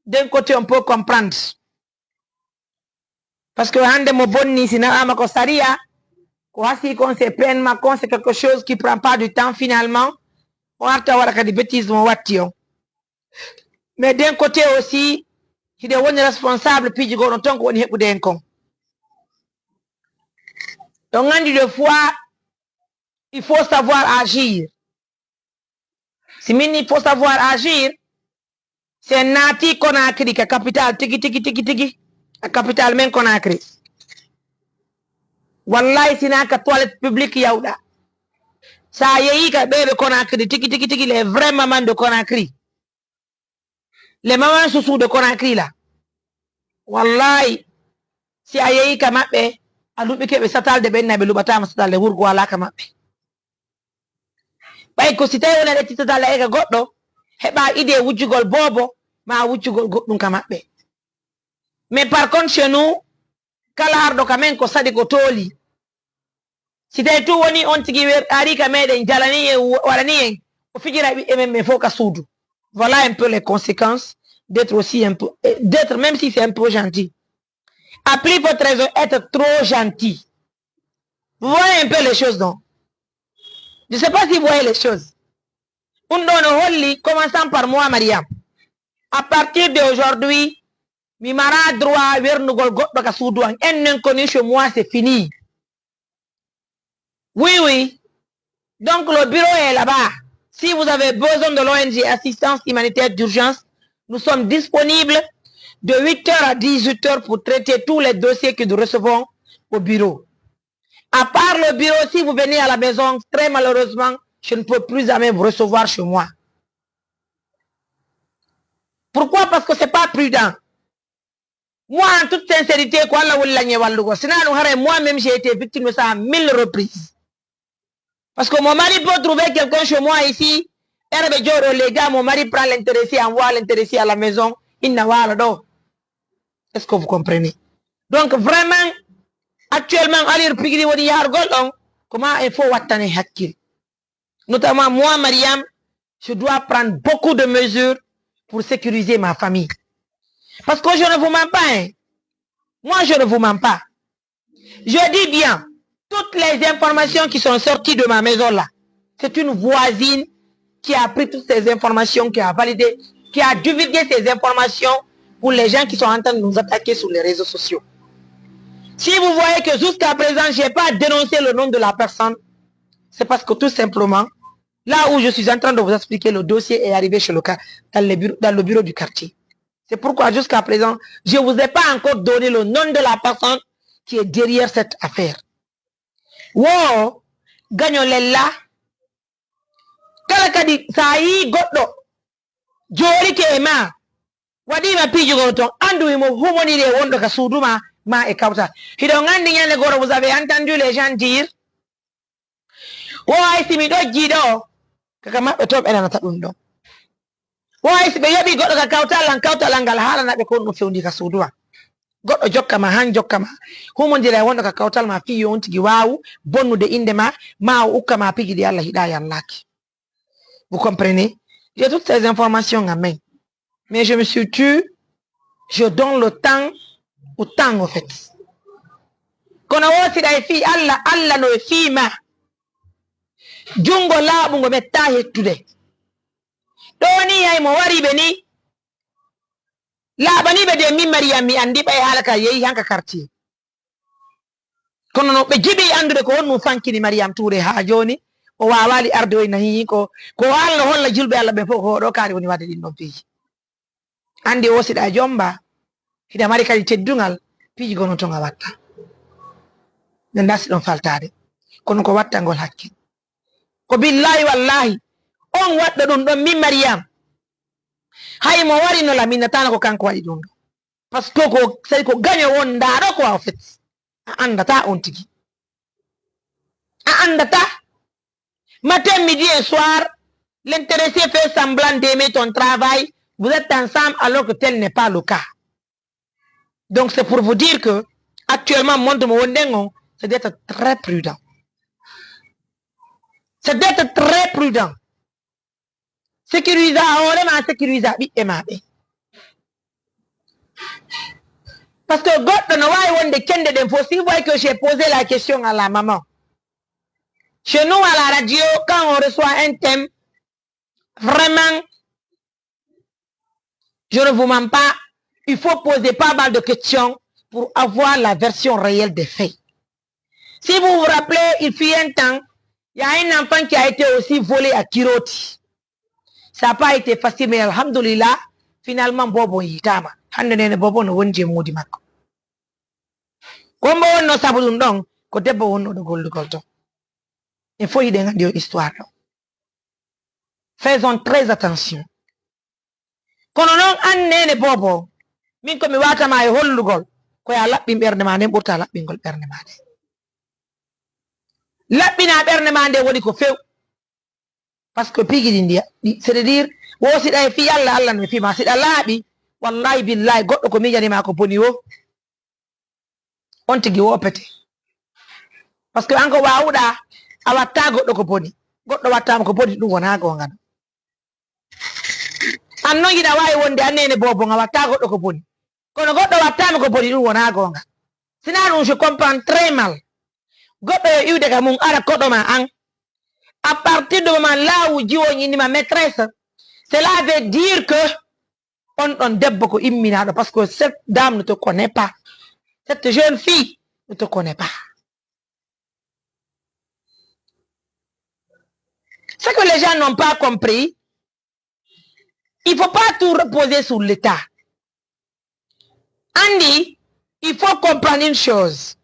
d'un côté on peut comprendre. Parce que hande mo bonni si nawama ko sariya, ko hasi kon c'est peine ma kon, c'est quelque chose qui prend pas du temps finalement. O arta waɗa kadi bêtise mo watti on. Mais d'un côté aussi hiɗen woni responsable piiji goɗo ton ko woni heɓude en kon. Ɗon andi de fois il faut savoir agir. Si min il faut savoir agir, si en naati Conakry ka capital tigi tigi tigi tigi, a capital men Conakry, wallahi sina ka toilette publique yawɗa. Sa yeeyi ka ɓeɓe Conakry tigi tigi tigi, les vrais mamans de Conakry, les mamans chouchous de Conakry la, wallahi si a yeeyi ka maɓɓe, a luɓike ɓe satalde, ɓenna ɓe luɓatama satalde, wurgo wala ka maɓɓe. Ɓay ko si tawi wona ɗetti satalde ay ka goɗɗo, heɓa idée wujjugol bobo ma wujjugol goɗɗum ka maɓɓe. Mais par contre chez nous, kala harɗo ka men ko saɗi ko tooli. Si tawi tout woni on tigi wer-, ari ka meɗen, jalani en, wa-, waɗani en, o fijira ɓiɓɓe men ɓe fof ka suudu. Voilà un peu les conséquences d'être aussi un peu, eh, d'être, même si c'est un peu gentil. À plus forte raison, être trop gentil. Vous voyez un peu les choses, non? Je sais pas si vous voyez les choses. Ɗum ɗo no holli, commençant par moi, Mariam. À partir d'aujourd'hui, mi mara droit wernugol goɗɗo ka suudu an. Un inconnu chez moi, c'est fini. Oui, oui. Donc, le bureau est là-bas. Si vous avez besoin de l'O N G Assistance Humanitaire d'Urgence, nous sommes disponibles de huit heures à dix-huit heures pour traiter tous les dossiers que nous recevons au bureau. À part le bureau, si vous venez à la maison, très malheureusement, je ne peux plus jamais vous recevoir chez moi. Pourquoi? Parce que c'est pas prudent. Moi, en toute sincérité, ko Allah woni lañe wallugo. Sinon, ɗum haray, moi-même, j'ai été victime de ça à mille reprises. Parce que mon mari peut trouver quelqu'un chez moi ici, ere ɓe jooɗo, les gars, mon mari prend l'intéressé, envoie l'intéressé à la maison, inna waala ɗo. Est-ce que vous comprenez? Donc, vraiment, actuellement, alir pigiri woni yaargol on, comment il faut wattane hakkil. Notamment moi, Mariam, je dois prendre beaucoup de mesures pour sécuriser ma famille. Parce que je ne vous mens pas, hein. Moi, je ne vous mens pas. Je dis bien, toutes les informations qui sont sorties de ma maison là, c'est une voisine qui a pris toutes ces informations, qui a validé, qui a divulgué ces informations pour les gens qui sont en train de nous attaquer sur les réseaux sociaux. Si vous voyez que jusqu'à présent, j'ai pas dénoncé le nom de la personne, c'est parce que tout simplement, là où je suis en train de vous expliquer, le dossier est arrivé chez le, ca-, dans le bureau, dans le bureau du quartier. C'est pourquoi jusqu'à présent, je vous ai pas encore donné le nom de la personne qui est derrière cette affaire. Wo gaño lella. Kala kadi, so a yii goɗɗo joolike e ma, waɗiima piiji gono toon, anndu himo humondiri e wonɗo ka suudu ma, ma e kawtal. Hiɗon anndi ñande goro, vous avez entendu les gens dire, wo hay si mi ɗojjii ɗo, kaka maɓɓe toon ɓe nanata ɗum ɗon. Wo hay si ɓe yoɓii goɗɗo ka kawtal an, kawtal an ngal haalana ɓe ko honɗum fewndi ka suudu an. Goɗɗo jokka ma, han jokka ma, humondira e wonɗo ka kawtal ma, fii yo on tigi waawu bonnude innde ma, ma o ukka ma piiji ɗi Allah hiɗaa yallaaki. Vous comprenez? J'ai toutes ces informations en main. Mais je me suis tue, je donne le temps au temps, au fait. Kono wo siɗa e fii Allah, Allah no e fii ma. Junngo laaɓungo mettaa hettude. Ɗo ni hay mo wari ɓe ni, laaɓani ɓe de min Mariam mi anndi ɓay haala ka yehi hanka quartier. Kono no ɓe jiɓi anndude ko honɗum fankini Mariam Touré haa jooni, o waawaali arde o ina hihi ko, ko Allah holla julɓe Allah ɓe fof ko oɗo kaari woni waɗde ɗin ɗon piiji. Anndi o siɗa jomba, hiɗa mari kadi teddungal, piiji gono toon a watta. Ɓe ndasi ɗon faltaade. Kono ko wattangol hakkil. Ko billahi wallahi, on waɗɗo ɗum ɗon min Mariam. Hay mo wari no la, min natano ko kanko waɗi ɗum ɗo. Parce que ko, c'est ko gaño won ndaaɗo quoi, en fait. A anndata on tigi. A anndata. Matin, midi et soir, l'intéressé fait semblant d'aimer ton travail. Vous êtes ensemble alors que tel n'est pas le cas. Donc c'est pour vous dire que actuellement, monde mo wonɗen on, c'est d'être très prudent. C'est d'être très prudent. Sécurise a hoore ma, sécurise a ɓiɓɓe ma ɓe. Parce que goɗɗo no waawi wonde cende ɗen fof. Si vous voyez que j'ai posé la question à la maman. Chez nous, à la radio, quand on reçoit un thème, vraiment, je ne vous mens pas, il faut poser pas mal de questions pour avoir la version réelle des faits. Si vous vous rappelez, il fut un temps, il y a un enfant qui a été aussi volé à Kiroti. Ça n'a pas été facile, mais alhamdulillah, finalement, Bobo yitama. Hande nene Bobo no wonji e moodi makko. Ko mbo wonno sabu ɗum ɗon, ko debbo wonnoɗo gollugol ton. En fof hiɗen anndi o histoire ɗo. Faisons très attention. Kono noon, aan neene Bobo, min ko mi waatama e hollugol, ko ya laɓɓin ɓernde ma nden ɓurta laɓɓingol ɓernde ma nden. Laɓɓina ɓernde ma nden woni ko few. Parce que piiji ɗi ndiya, ɗi, c'est-à-dire, wo siɗa e fii Allah, Allah no e fii ma. Siɗa laaɓi, wallahi billahi, goɗɗo ko miijanima ko boni wo, on tigi woppete. Parce que an ko waawuɗaa, a watta goɗɗo ko boni. Goɗɗo wattama ko boni, ɗum wonaa goonga. An noon yiɗa waawi wonde an neene boobo, a watta goɗɗo ko boni. Kono goɗɗo wattama ko boni, ɗum wonaa goonga. Sinaa ɗum, je comprends très mal. Goɗɗo yo iwde ka mum, ara koɗo ma an. À partir du moment là où jiwo indi ma maîtresse, cela veut dire que on ɗon debbo ko imminaaɗo, parce que cette dame ne te connaît pas. Cette jeune fille ne te connaît pas. Ce que les gens n'ont pas compris, il faut pas tout reposer sur l'État. Andy, il faut comprendre une chose.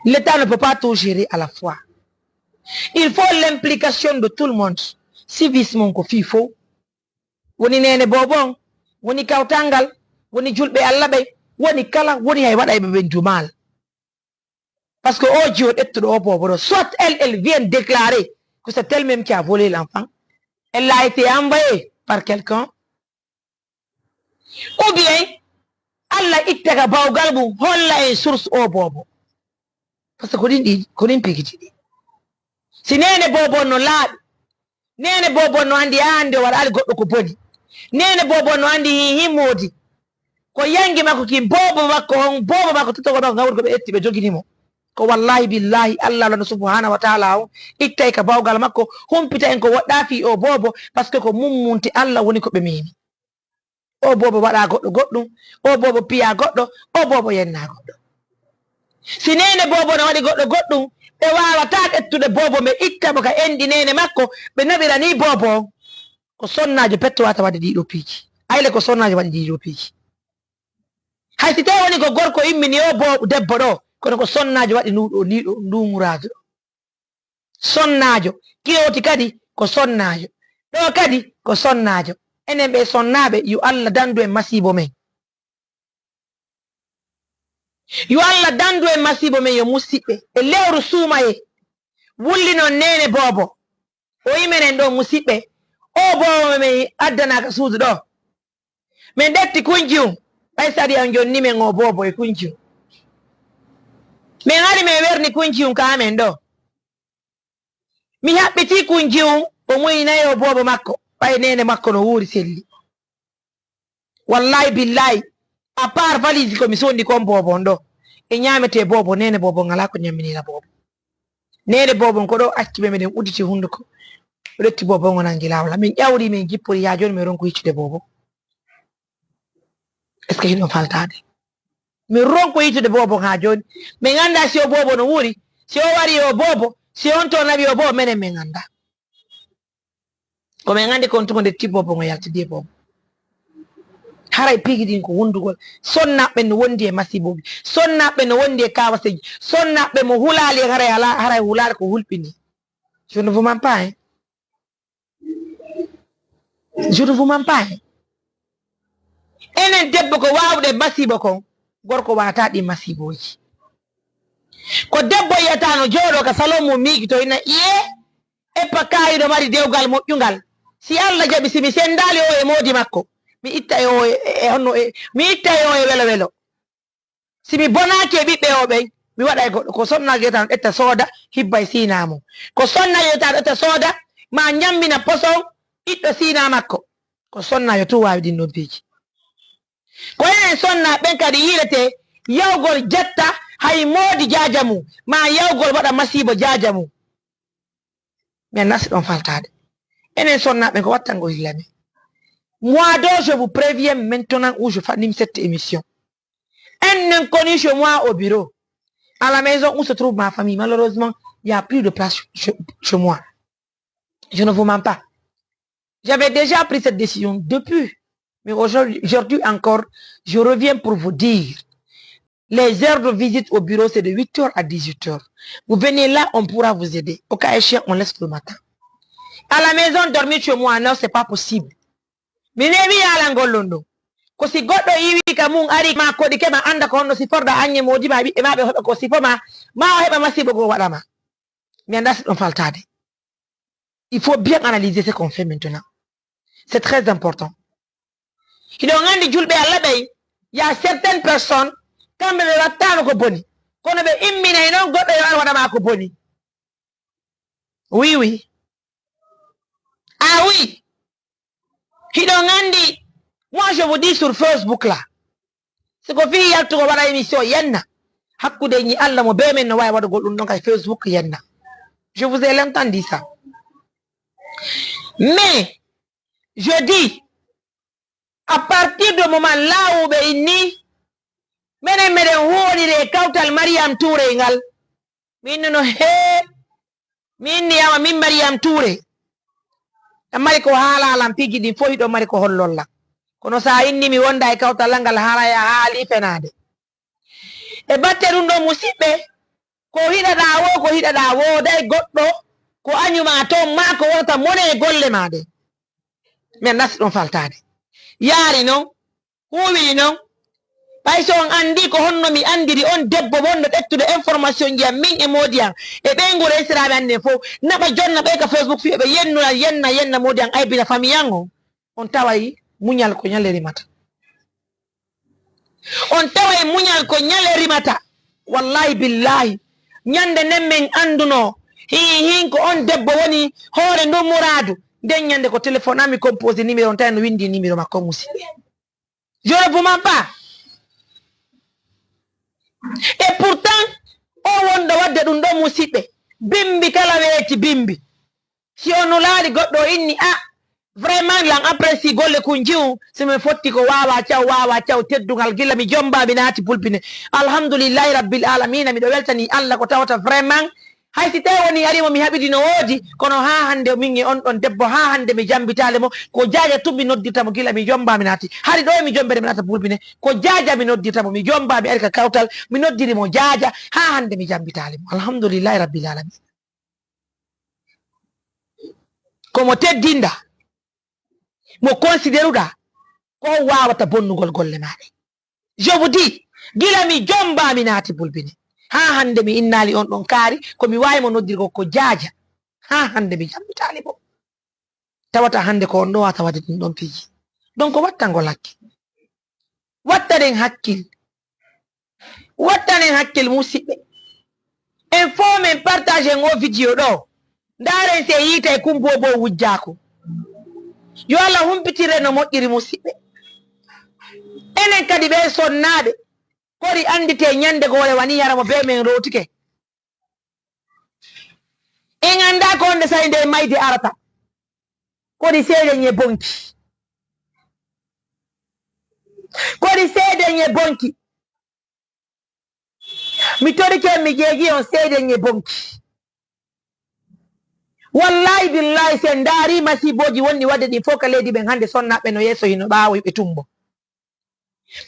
L'État ne peut pas tout gérer à la fois. Il faut l'implication de tout le monde. Civisme on ko fii fof. Woni neene boobo on, woni kawtal ngal, woni julɓe Allah ɓen, woni kala, woni hay waɗayɓe ɓen du mal. Parce que o jiwo ƴettuɗo o boobo ɗo, soit elle, elle vient déclarer que c'est elle-même qui a volé l'enfant, elle a été envoyée par quelqu'un, ou bien Allah itta ka bawgal mum, holla en source o boobo. Parce que ko ɗin ɗi, ko ɗin pigiti ɗi. Si neene boobo no laaɓi, neene boobo no anndi, a anndi o waɗaali goɗɗo ko boni. Neene boobo no anndi hi, hi moodi. Ko yangi makko kin, boobo makko on, boobo makko, tottogol makko ngawri ko ɓe ƴetti ɓe jogini mo. Ko wallahi billahi Allah lano subhanahu wa ta'ala on ittay ka bawgal makko, humpita en ko woɗɗaa fii o boobo, parce que ko mum munti Allah woni ko ɓe memi. O boobo waɗa goɗɗo goɗɗum, o boobo piya goɗɗo, o boobo yenna goɗɗo. Si neene boobo no waɗi goɗɗo goɗɗum, ɓe waawataa ƴettude boobo ɓe itta mo ka enɗi neene makko, ɓe naɓira ni boobo on. Ko sonnaajo petto wata waɗi ɗiɗo piiji. Ayle ko sonnaajo waɗi ɗiɗo piiji. Hay si tawi woni ko gorko immini o boobo debbo ɗo, kono ko sonnaajo waɗi ndu ɗo, ni ɗo, ndu muraadu ɗo. Sonnaajo. Kilooti kadi ko sonnaajo. Ɗo kadi ko sonnaajo. Enen ɓe sonnaaɓe, yo Allah dandu en masiibo men. Yo Allah dandu en masiibo men, yo musiɓɓe. E lewru suumaye, wullinon neene boobo. O yi menen ɗo musiɓɓe. O boobo men addanaaka suudu ɗo. Min ɗetti kunjiyum, ɓay sariya on jonni men o boobo e kunjiyum. Min ari min werni kunjiyum ka amen ɗo. Mi haɓɓiti kunjiyum, o muynay o boobo makko, ɓay neene makko no wuuri selli. Wallahi billahi, à part valise ko mi sonni kon boobo on ɗo, e ñaamete boobo, neene boobo on alaa ko ñamminira boobo. Neene boobo on ko ɗo acci ɓe, meɗen udditi hunduko. O ƴetti boobo on, o nangi laawol. Min ƴawri, min jippori, yaa jooni min ronku yiccude boobo. Est-ce que hiɗon faltaade? Min ronku yiccude boobo haa jooni. Min anndaa si o boobo no wuuri, si o wari o boobo, si on to nawi o boobo, menen min anndaa. Ko min anndi kon tuma nde tibbo bongo yaltidi e boobo. Haray piiji ɗin ko wondugol. Sonnaaɓe no wondi e masiibooji. Sonnaaɓe no wondi e kaawaseeji. Sonnaaɓe mo hulaali en haray alaa, haray hulaali ko hulɓini. Je ne vous mens pas, hein. Je ne vous mens pas, hein. Enen debbo ko waawde masiibo kon, gorko waata ɗin masiibooji. Ko debbo yiyata no jooɗo ka salon mum miijito ina iye, eppa kaayiɗo mari dewgal moƴƴungal. Si Allah jaɓi, si mi senndaali o e moodi makko, mi itta e o e, e honno e, mi itta e o e welo welo. Si mi bonaaki e ɓiɓɓe o ɓen, mi waɗa e goɗɗo. Ko sonnaajo yiyata no ƴetta sooda, hibba e siina mum. Ko sonnaajo yiyata no ƴetta sooda, ma ñammina poson ɓiɗɗo siina makko. Ko sonnaajo tun waawi ɗin ɗon piiji. Ko enen sonnaaɓe ɓen kadi yiiletee yawgol jetta hay moodi jaaja mum, ma yawgol waɗa masiibo jaaja mum. Mi anndaa si ɗon faltaade. Enen sonnaaɓe ɓen ko wattangol hilla men. Moi donc, je vous préviens maintenant où je anime cette émission. Un inconnu chez moi au bureau, à la maison où se trouve ma famille, malheureusement, il y a plus de place chez, chez moi. Je ne vous mens pas. J'avais déjà pris cette décision depuis. Mais aujourd'hui, aujourd'hui encore, je reviens pour vous dire, les heures de visite au bureau, c'est de huit heures à dix-huit heures. Vous venez là, on pourra vous aider. Au cas échéant, on laisse le matin. À la maison, dormir chez moi, non, c'est pas possible. Mi neeɓi yaalangol ɗum ɗum. Ko si goɗɗo iwi ka mum, ari ma koɗike ma, annda ko honno siforɗa, an e moodi ma, ɓiɓɓe ma, ɓe heɓa ko sifo ma, ma o heɓa masiibo goo waɗa ma. Mi anndaa si ɗon faltaade. Il faut bien analyser ce qu'on fait maintenant. C'est très important. Hiɗon anndi julɓe Allah ɓey, y a certaines personnes, kamɓe ɓe wattaano ko boni. Kono ɓe imminay noon goɗɗo yo ar waɗa maa ko boni. Oui, oui. Ah oui. Hiɗon anndi, moi je vous dis sur Facebook là, si ko fii yaltugol waɗa émission yenna, hakkunde ñi Allah mo bee men no waawi waɗugol ɗum ɗon kay Facebook yenna. Je vous ai longtemps dit ça. Mais je dis, à partir de moment laawuɓe inni, menen meɗen huwoniri e kawtal Mariam Touré ngal. Min no hee, min ni ama min Mariam Touré. Ɗan mari ko haalalan piiji ɗin fof hiɗo mari ko hollolla. Kono sa inni mi wonda e kawtal ngal haala ya haali fenaade. E batte ɗum ɗo musiɓɓe, ko hiɗaɗa wo, ko hiɗaɗa wo, day goɗɗo, ko añuma toon ma ko wonata mone e golle ma ɗe. Min nasti ɗon faltaade. Yaari noon, huuwiri noon. Ɓay so on anndi ko honno mi anndiri on debbo wonɗo ƴettude information ji am min e moodi am e ɓeynguure esiraaɓe annden fof, naɓa jonna ɓey ka Facebook fii ɓe yennura, yenna, yenna moodi am aybina famille am on. On taway muñal ko ñale rimata. On taway muñal ko ñale rimata. Wallahi billahi. Ñande nden min anndunoo. Hii, hii, ko on debbo woni hoore ndun muraadu. Nden ñande ko téléphone am mi composé numéro on tawi no winndi numéro makko musiɓɓe. Je ne vous mens pas. Et pourtant, o wonɗo waɗde ɗum ɗo musiɓɓe. Bimbi kala weeti bimbi. Si on nulaali goɗɗo o inni, a, vraiment, lan apprécie golle kun jiwu, si min fotti ko waawa caw, waawa caw teddungal gila mi jomba mi naati bulbine. Alhamdulillahi Rabbil Alamina, miɗo weltani Allah ko tawata vraiment. Hay si tawi woni ari mo mi haɓidi no woodi, kono haa hannde min e on ɗon debbo, haa hannde mi jambitaali mo. Ko jaaja tun mi noddirta mo gila mi jomba mi naati. Hari ɗo e mi jombere mi naata bulbine. Ko jaaja mi noddirta mo, mi jomba mi ari ka kawtal, mi noddiri mo jaaja, haa hannde mi jambitaali mo. Alhamdulillahi Rabbil Alamina. Ko mo teddinɗa, mo consideruɗa, ko on waawata bonnugol golle maaɗe. Je vous dis, gila mi jomba mi naati bulbine. Haa hannde mi innaali on ɗon kaari, ko mi waawi mo noddirgo ko jaaja. Haa hannde mi jambitaali mo. Tawata hannde ko on ɗo wata waɗde ɗum ɗon piiji. Donc wattangol hakkil. Wattanen hakkil. Wattanen hakkil musiɓɓe. En fof men partage en o video ɗo. Ndaaren si e yiitay kun bobo wujjaako. Yo Allah humpitirre no moƴƴiri musiɓɓe. Enen kadi ɓe sonnaaɓe. Kori anndite ñande goore wani yara mo be men rowtike. En anndaa ko wonde sa'i nde mayde arata. Kodi seede ñe bonki. Kodi seede ñe bonki. Mi torike mi jeegi on seede ñe bonki. Wallahi billahi si en ndaari masiibooji wonɗi waɗde ɗin fof ka leydi ɓen hannde sonnaaɓe no yeeso hino ɓaawo hiɓe tumbo.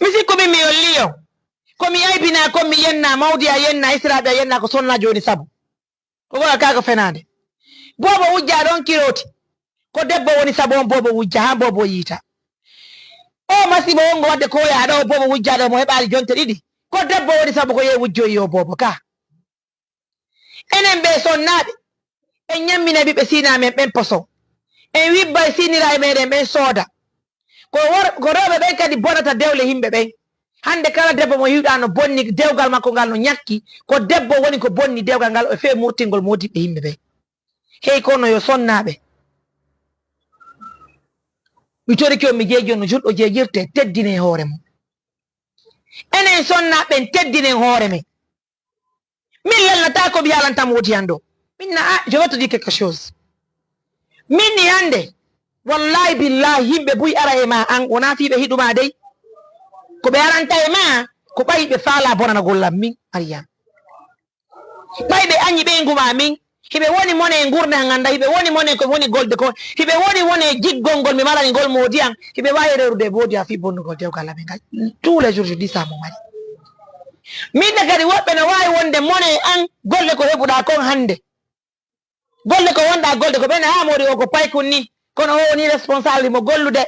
Mi sikku min mi yolli on. Ko mi aybinaa kon mi yennaa mawdi a yennaa esiraaɓe a yennaa ko sonnaajo woni sabu. Ko goɗa kaa ko fenaande. Boobo wujjaa ɗon kirooti. Ko debbo woni sabu on boobo wujja haa boobo yiita. O masiibo wongo waɗde ko oyaa ɗo boobo wujjaa ɗo mo heɓaali jonte ɗiɗi. Ko debbo woni sabu ko yee wujjoyi yo boobo kaa. Enen ɓee sonnaaɓe en ñamminay ɓiɓɓe siinaa men ɓen poson. En wibba e siiniraaɓe meɗen ɓen sooda. Ko wor- ko rewɓe ɓen kadi bonata dewle yimɓe ɓen. Hannde kala debbo mo yiwɗaa no bonni dewgal makko ngal no ñakki, ko debbo woni ko bonni dewgal ngal e fee murtingol moodibɓe yimɓe ɓen. Hey kono yo sonnaaɓe. Mi torike on mi jeeji on no julɗo jeejirte teddine hoore mum. Enen sonnaaɓe en teddinen hoore men. Min lelnata ko mi haalanta moodi an ɗo. Min na a je vais te dire quelque chose. Min ni hannde wallahi billahi yimɓe buy ara e ma an wona fii ɓe hiɗuma dey. Ko ɓe aranta e ma ko ɓay ɓe faala bonana gollam min Mariam. Ɓay ɓe añi ɓeyngu ma min hiɓe woni mone e ngurndan an da hiɓe woni mone ko woni golde ko hiɓe woni woni e jiggol ngol mi marani ngol moodi an hiɓe waawi rewrude e moodi an fii bonnugol dewgal amen ngal. Tous les jours je dis ça mo mari. Min ne kadi woɓɓe no waawi wonde mone e an golle ko heɓuɗaa kon hannde. Golle ko wonɗaa golde ko ɓen haa moodi o ko paykun ni kono o woni responsable mo gollude.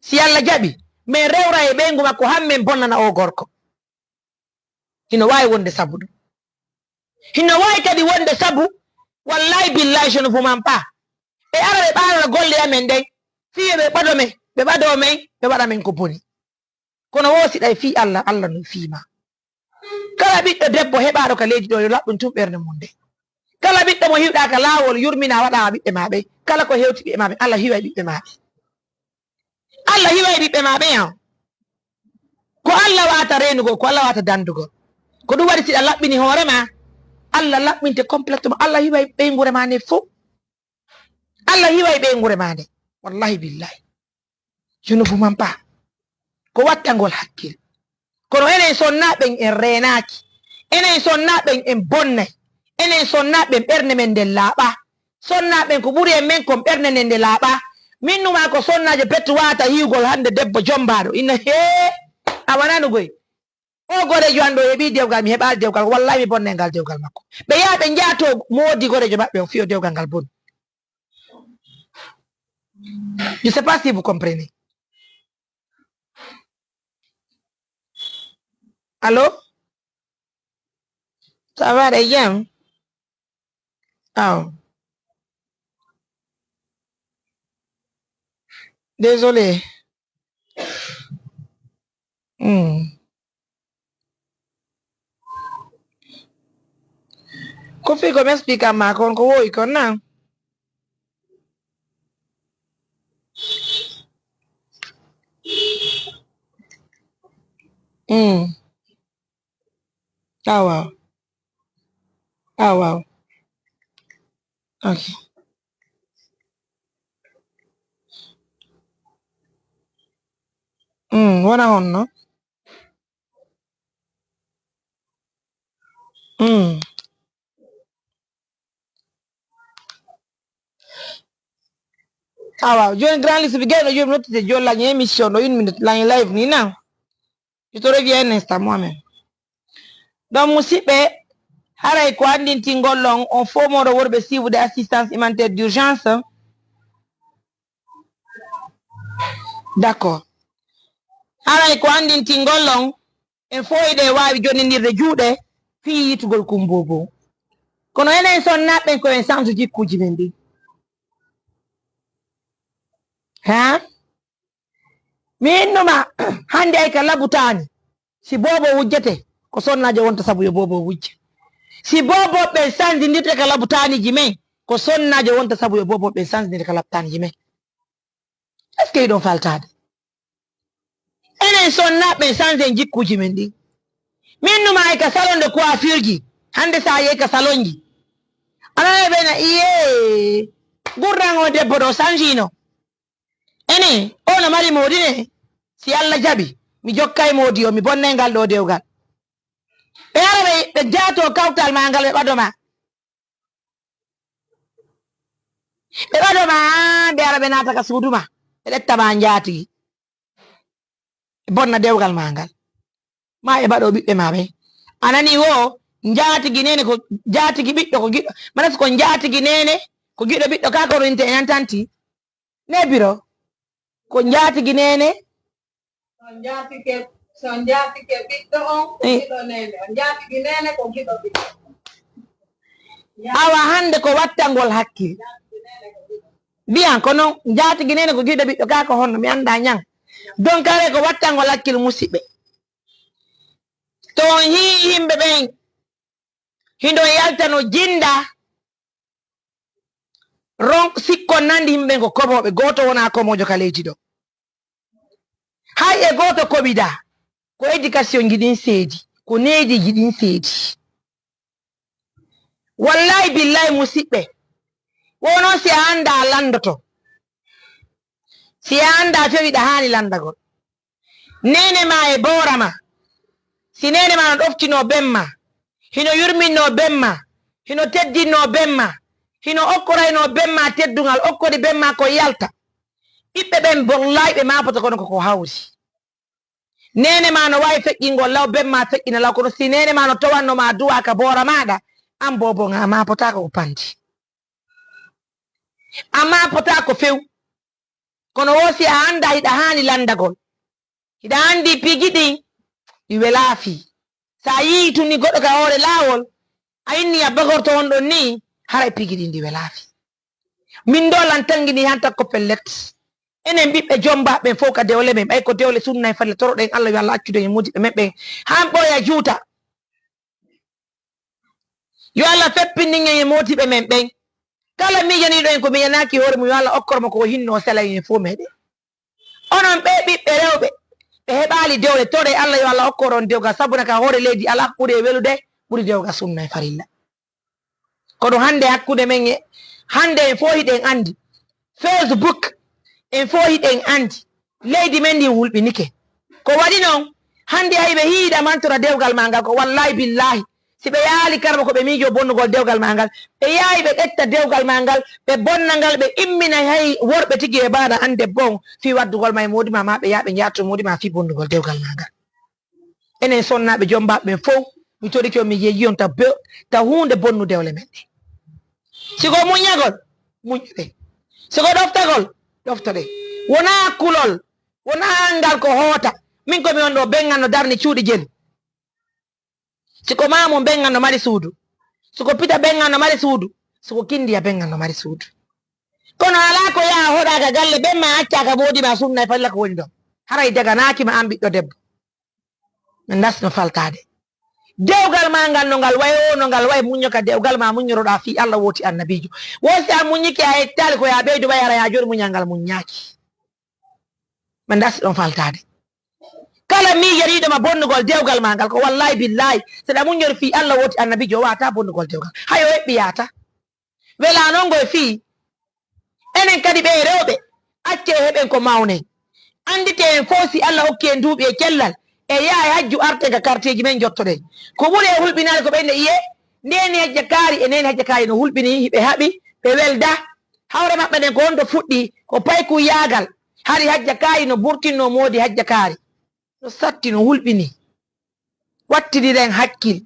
Si Allah jaɓi min rewra e ɓeyngu makko han min bonnana o gorko. Hino waawi wonde sabu ɗum. Hino waawi kadi wonde sabu wallahi billahi je ne vous mens pas. Ɓe ara ɓe ɓaarora golle amen ɗen fii yo ɓe ɓado men ɓe ɓado men ɓe waɗa men ko boni. Kono wo si ɗay fii Allah Allah no fii ma. Kala ɓiɗɗo debbo heɓaaɗo ka leydi ɗo, yo laɓɓin tun ɓernde mum nde. Kala ɓiɗɗo mo hiwɗaa ka laawol, yurminaa, waɗaa ɓiɓɓe maa ɓe. Kala ko hewti ɓiɓɓe maa ɓe, Allah hiway ɓiɓɓe maa ɓe. Allah hiway ɓiɓɓe maa ɓe, yan. Ko Allah wata reenugol, ko Allah wata dandugol. Ko ɗum waɗi, si a laɓɓini hoore maa, Allah laɓɓinte complètement. Allah hiway ɓeynguure maa nde fow. Allah hiway ɓeynguure maa nde. Wallahi billahi. Je ne vous mens pas. Ko wattangol hakkil. Kono enen sonnaaɓe ɓen en reenaaki. Enen sonnaaɓe ɓen en bonnay. Enen sonnaaɓe ɓen ɓernde men nden laaɓaa. Sonnaaɓe ɓen ko ɓuri e men kon ɓernde nden nde laaɓaa. Min numa ko sonnaajo pettu waata hiwgol hannde debbo jommbaaɗo. Ina hee a wanano goy. O goreejo an ɗo heɓi dewgal, mi heɓaali dewgal. Wallahi mi bonnay ngal dewgal makko. Ɓe yaha ɓe njaato moodi goreejo maɓɓe on fiyo dewgal ngal boni. Je sais pas si vous comprenez. Allô? Ça va, Régine? Oh. Désolé. Hmm. Ko fii ko mi explique ma kon ko woyi kon na. Hmm. Ah, waaw. Ah, waaw. Ok. Mm, wona honno? Mm. Ah, waaw. Jooni grand liste bi gayno jooni nottite jooni lañi émission ɗo une minute lañi live ni na. Je te reviens un instant moi-même. Donc, musidɓe, haray ko anndintingol on, on fof moɗo worɓe siiwude assistance humanitaire d'urgence. D'accord. Haray ko anndintingol on, en fof eɗen waawi jonnindirde juuɗe fii yiytugol Kummbobo. Kono enen sonnaaɓe ɓen ko en sansu jikkuuji men ɗin. Haa? Mi innuma hannde ay ka labutaani. Si boobo wujjete, ko sonnaajo wonta sabu yo boobo wujje. Si boobo ɓen sansindirte ka labutaaniji men, ko sonnaajo wonta sabu yo boobo ɓen sansindirte ka labutaaniji men. Est-ce que hiɗon faltaade? Enen sonnaaɓe ɓen sansen jikkuuji men ɗin. Mi innuma ay ka salon de coiffure ji. Hannde sa yehi ka salon ji. A nanay ɓe na iyee. Gurdagol debbo ɗo sansino. Ene, o no mari moodi ne? Si Allah jaɓi, mi jokkay moodi o, mi bonnay ngal ɗo dewgal. Ɓe ara ɓe, ɓe jaato kawtal ma ngal, ɓe ɓado ma. Ɓe ɓado ma, ɓe ara ɓe naata ka suudu ma. Ɓe ƴetta ma njaatigi. Ɓe bonna dewgal ma ngal. Ma ɓe ɓado ɓiɓɓe ma ɓe. A nani wo, njaatigi neene ko, njaatigi ɓiɗɗo ko giɗo. Manas ko njaatigi neene, ko giɗo ɓiɗɗo ka ko rinte en tanti. Ne biro, ko njaatigi neene. On njaatike, so on njaatike ɓiɗɗo on, ko Eh. Giɗo neene. On njaatigi neene, ko giɗo ɓiɗɗo. Awa hannde ko wattangol hakkil. Mbiyan ko noon, njaatigi neene ko giɗo ɓiɗɗo, kaa ko honno, mi anndaa ñan. Donc, kare ko wattangol hakkil, musidɓe. To on hii yimɓe ɓen, hindo yalta no jinda, ron sikko nandi yimɓe ɓen ko komoɓe, gooto wona komojo ka leydi ɗo. Hay e gooto koɓida, ko éducation ji ɗin seedi, ko neediji ɗin seedi. Wallahi billahi musidɓe, wono si a annda a landoto. Si a annda fewiɗa haani landagol. Neene ma e boora ma. Si neene ma no ɗoftino ben ma, hino yurminno ben ma, hino teddinno ben ma, hino okkorayno ben ma teddungal, okkori ben ma ko yalta. Ɓiɓɓe ɓen bollaay ɓe maapoto kono koko hawri. Neene ma no waawi feƴƴingol law, ben ma feƴƴina law, kono si neene ma no towanno ma duwa ka boora maaɗa, an bobo nga maapotaako ko pandi. A maapotaako few. Kono wo si a annda hiɗa haani landagol. Hiɗa anndi piiji ɗin ɗi welaa fii. Sa yii tun ni goɗɗo ka hoore laawol, a inni a bagorto on ɗon ni, haray piiji ɗin ɗi welaa fii. Min ɗo lan tangini han takko pellet. Enen ɓiɓɓe jomba ɓen fof ka dewle men, ɓay ko dewle sunna en fadla toroɗen Allah yo Allah accude en mudiɓɓe men ɓen. Han ɓooya juuta. Yo Allah feppindin en e moodiɓɓe men ɓen. Kala miijaniiɗo en ko miijanaaki hoore mum, yo Allah okkor mo ko o hinno o sela en e fof meɗen. Onon ɓee ɓiɓɓe rewɓe, ɓe heɓaali dewle, toree Allah, yo Allah okkor on dewgal, sabuna ka hoore leydi alaa ko ɓuri e welude, ɓuri dewgal sunna e farilla. Kono hannde hakkunde men e, hannde en fof hiɗen anndi, Facebook, en fof hiɗen anndi, leydi men ndi hulɓinike. Ko waɗi noon, hannde hay ɓe hiiɗa mantora dewgal maa ngal, ko wallaahi billaahi, si ɓe yaali karma ko ɓe miijoo bonnugol dewgal maa ngal, ɓe yaawi ɓe ƴetta dewgal maa ngal, ɓe bonna ngal, ɓe immina hay worɓe tigi e baaɗa annde bon fii waddugol ma e moodi ma, ma ɓe yaa ɓe njaarto moodi ma fii bonnugol dewgal maa ngal. Enen sonnaaɓe jombaaɓe ɓen fow, mi torike on, mi yeeyi on ta be-, ta huunde bonnu dewle men ɗen. Si ko muññagol, muññoɗen. Si ko ɗoftagol, ɗoftoɗen. Wonaa kulol, wonaa ngal ko hoota. Min ko mi on ɗo, beŋŋan no darni cuuɗi jelu. Si ko maamum, beŋŋan no mari suudu. Si ko pita, beŋŋan no mari suudu. Si ko kinndiya, beŋŋan no mari suudu. Kono alaa ko yaa hoɗaaka galle, ben ma accaaka moodi ma sunna e falla ko woni ɗon. Haray daganaaki ma an ɓiɗɗo debbo. Min ndasno faltaade. Dewgal ma ngal no ngal wayi o, no ngal wayi muñño ka dewgal ma muññoroɗaa fii Allah wooti annabiijo. Wo si a muññike a yettaali ko yaa ɓeydu ɓay hara yaa jooni muñal ngal muññaaki. Min ndasi ɗon faltaade. Kala miijoriiɗo ma bonnugol dewgal ma ngal ko wallaahi billaahi, si ɗa muññori fii Allah wooti annabiijo o waata bonnugol dewgal. Hay o eɓɓi yaata. Welaa noon ngoy fii. Enen kadi ɓee rewɓe, accee heɓen ko mawnen. Annditee en fof si Allah hokki en duuɓi e cellal, e yaha e hajju arten ka karteeji men njottoɗen. Ko ɓuri e hulɓinaade ko ɓen ɗe iyee, neene hajja kaari e neene hajja kaari no hulɓinii, hiɓe haɓi, ɓe welda. Hawre maɓɓe nden ko on to fuɗɗii, ko paykuyyaagal. Hari hajja kaari no burtinnoo moodi hajja kaari. No satti, no hulɓinii. Wattiniren hakkil.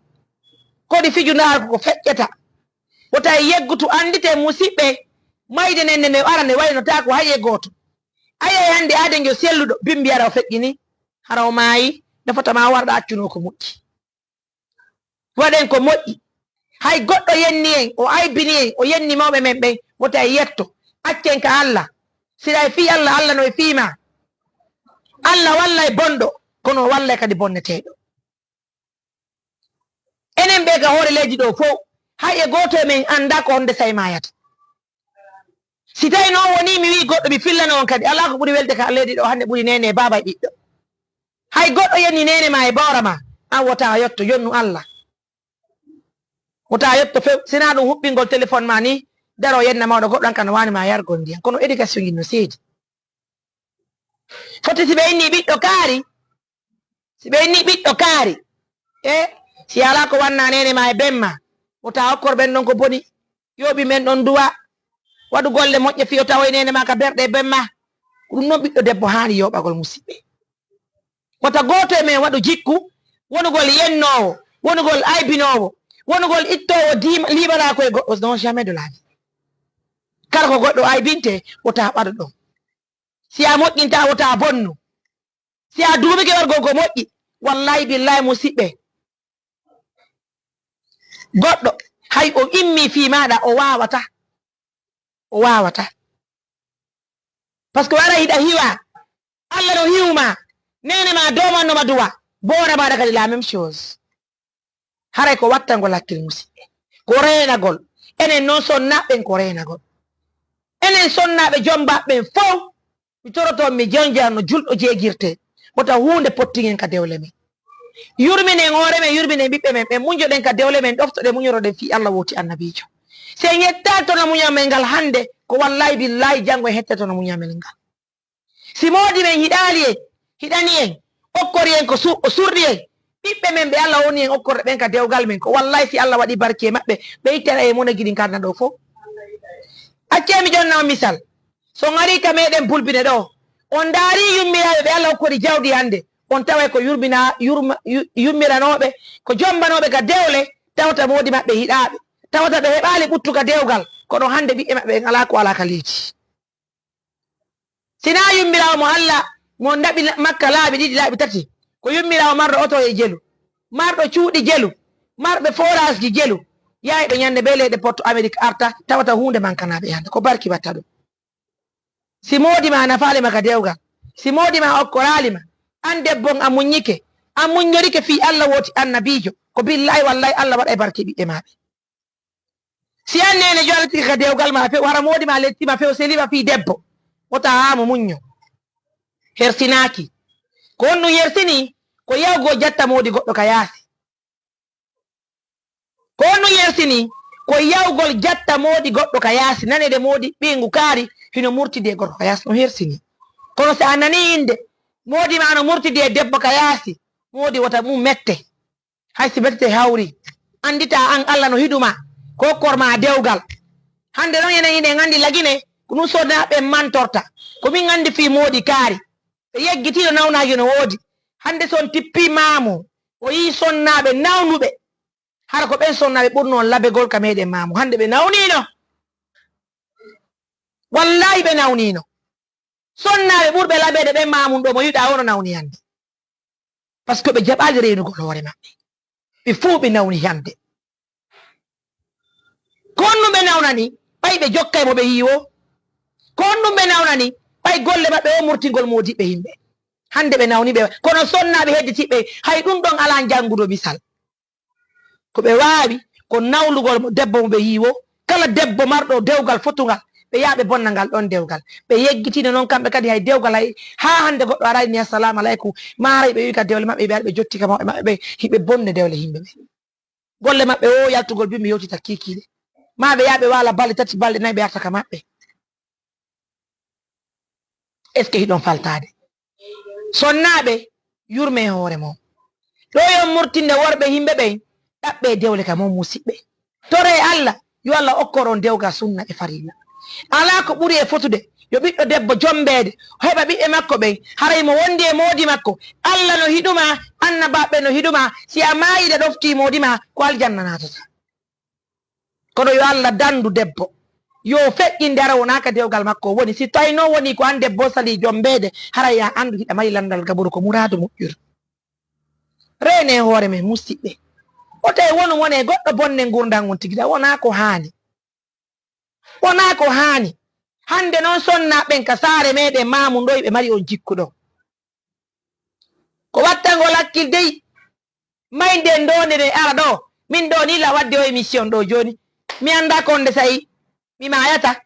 Kodi fiju ndaar ko ko feƴƴata. Wota e yeggutu, anndite musiɓɓe, mayde nden nde nde ara nde waynotaako hay e gooto. A yiyay hannde aaden yo selluɗo, bimbi ara o feƴƴini, hara o maayi, nafata ma warɗa accunoo ko moƴƴi. Waɗen ko moƴƴi. Hay goɗɗo yenni en, o aybini en, o yenni mawɓe men ɓen, wota e yetto. Accen ka Allah. Si ɗa e fii Allah, Allah no e fii ma. Allah wallay bonɗo, kono o wallay kadi bonneteeɗo. Enen ɓe ka hoore leydi ɗo fow, hay e gooto e men anndaa ko honde say maayata. Si tawi noon wonii mi wi'i goɗɗo, mi fillano on kadi, alaa ko ɓuri welde ka leydi ɗo hannde ɓuri neene e baaba e ɓiɗɗo. Hay goɗɗo yenni neene ma e boora ma, an wota a yotto, yonnu Allah. Wota a yotto few, sinaa ɗum huɓɓingol téléphone ma ni, daro yenna mawɗo goɗɗo an kan waani ma yargol ndiyan. Kono éducation ngi no seedi. Foti si ɓe inni ɓiɗɗo kaari, si ɓe inni ɓiɗɗo kaari, e si alaa ko wanna neene ma e ben ma, wota okkor ɓen ɗon ko boni, yooɓi men ɗon duwa, waɗu golle moƴƴe fii o tawoy neene ma ka berɗe e ben ma. Ko ɗum noon ɓiɗɗo debbo haani yooɓagol musiɓɓe. Wota gooto e men waɗu jikku, wonugol yennoowo, wonugol aybinoowo, wonugol ittoowo diima-, liimanaa ko e goɗɗo, non jamais de la vie. Kala ko goɗɗo aybinte, wota ɓaɗu ɗon. Si a moƴƴinta, wota bonnu. Si a duumike wargol ko moƴƴi, wallahi billahi musiɓɓe, goɗɗo hay o immi fii maaɗa, o waawata. O waawata. Parce que wara hiɗa hiwa, Allah no hiwma, neene ma domanno ma duwa, boora maaɗa kadi la même chose. Haray ko wattangol hakkil musiɓɓe. Ko reenagol. Enen noon sonnaaɓe ɓen ko reenagol. Enen sonnaaɓe jombaaɓe ɓen fow, mi toroto on, mi jonja no julɗo jeegirte. Wota huunde pottigen ka dewle men. Yurminen hoore men, yurminen ɓiɓɓe men. Ɓen munjoɗen ka dewle men, ɗoftoɗen, muñoroɗen fii Allah wooti annabiijo. Si en yettaali tono muñal men ngal hannde, ko wallahi billahi janngo en hettete tono muñal men ngal. Si moodi men hiɗaali en, hiɗani en, okkori en ko su-, o surɗi en, ɓiɓɓe men ɓe Allah woni en okkorɗe ɓen ka dewgal men, ko wallahi si Allah waɗi barki e maɓɓe, ɓe ittana e moneji ɗin karna ɗo fow. Accee mi jonna on misal. So on arii ka meɗen bulbine ɗo, on ndaari yummiraaɓe ɓe Allah okkori jawdi hannde, on taway ko yurmina-, yurma-, yu-, yummiranooɓe, ko jombanooɓe ka dewle, tawata moodi maɓɓe hiɗaaɓe, tawata ɓe heɓaali ɓuttu ka dewgal, kono hannde ɓiɓɓe maɓɓe ɓen alaa ko alaa ka leydi. Sinaa yummiraawo mo Allah, mo ndaɓi la-, makka laabi ɗiɗi, laabi tati, ko yummiraawo marɗo oto e jelu, marɗo cuuɗi jelu, marɓe forage ji jelu, yaayɓe ñande bee leyɗe Porto Amerik arta, tawata huunde mankanaa ɓe hannde, ko barki watta ɗum. Si moodi ma nafaali ma ka dewgal, si moodi ma okkoraali ma, an debbo on a muññike, a muññorike fii Allah wooti annabiijo, ko billahi wallahi Allah waɗay barke ɓiɓɓe maa ɓe. Si an neene jooɗotike ka dewgal ma few, hara moodi ma lettima few, seliba fii debbo, wota haa mo muñño. Hersinaaki. Ko honɗum hersini? Ko yahugol jatta moodi goɗɗo ka yaasi. Ko honɗum hersini? Ko yahugol jatta moodi goɗɗo ka yaasi. Naneede moodi ɓeyngu kaari hino murtidi e gorko ka yaasi. Ɗum hersini. Kono si a nanii innde moodi ma no murtidi e debbo ka yaasi, moodi wota mum mette. Hay si mette hawri, anndita an Alla no hiɗu ma, ko okkor ma dewgal. Hannde ɗon enen hiɗen anndi Lagine, ko ɗum sonnaaɓe mantorta. Ko min anndi fii moodi kaari. Ɓe yeggitii no nawnaaki no woodi. Hannde si on tippii maamu, o yii sonnaaɓe nawnuɓe. Hara ko ɓen sonnaaɓe ɓurnoo labegol ka meɗen maamu. Hannde ɓe nawniino. Wallaahi ɓe nawniino. Sonnaaɓe ɓurɓe labeede ɓen maamun ɗoo mo yiɗaa wono nawni hannde. Parce que ɓe jaɓaali reynugol hoore maɓɓe. Ɓe fow ɓe nawni hannde. Ko honɗum ɓe nawnani? Ɓay ɓe jokkay mo ɓe yiiwo. Ko honɗum ɓe nawnani? Ɓay golle maɓɓe o murtingol moodiɓɓe yimɓe. Hannde ɓe nawni ɓe, kono sonnaaɓe hedditiɓɓe, hay ɗum ɗon alaa jannguɗo misal. Ko ɓe waawi, ko nawlugol mo debbo mo ɓe yiiwo. Kala debbo marɗo dewgal fotungal, ɓe yaha ɓe bonna ngal ɗon dewgal. Ɓe yeggitiino noon kamɓe kadi hay dewgal hay, haa hannde goɗɗo araani ni, "Assalamu aleykum." Maa haray ɓe wi'i ka dewle maɓɓe, ɓe ari ɓe jotti ka mawɓe maɓɓe ɓe, hiɓe bonna dewle yimɓe ɓe. Golle maɓɓe o yaltugol bimmi yewtita kiikiiɗe. Maa ɓe yaha ɓe waala balɗe tati, balɗe nayi ɓe arta ka maɓɓe. Est-ce que hiɗon faltaade? Sonnaaɓe, yurmee hoore mon. Ɗo yon murtinde worɓe yimɓe ɓen, ɗaɓɓee dewle ka mon musiɓɓe. Toree Alla, yo Alla okkor on dewgal sunna e farilla. Alaa ko ɓuri e fotude, yo ɓiɗɗo debbo jombeede, o heɓa ɓiɓɓe makko ɓen, haray mo wondi e moodi makko. Alla no hiɗu ma, annabaaɓe no hiɗu ma, si a maayii ɗa ɗoftii moodi ma, ko aljanna naatata. Kono yo Alla danndu debbo. Yo feƴƴinde hara wonaa ka dewgal makko o woni. Si tawii noon wonii ko an debbo salii jombeede, haray yo a anndu hiɗa mari lanndal gaburu ko muraadu moƴƴuru. Reenee hoore men musiɓɓe. Wota e wonu mon e goɗɗo bonne ngurndan on tigi ɗa. Wonaa ko haani. Wonaa ko haani. Hannde noon sonnaaɓe ɓen ka saare meɗen maamu ɗo hiɓe mari on jikku ɗo. Ko wattangol hakkil dey. Mayde ndoonde nde ara ɗo. Min ɗo ni la wadde o émission ɗo jooni. Mi anndaa ko honde sa'i mi maayata.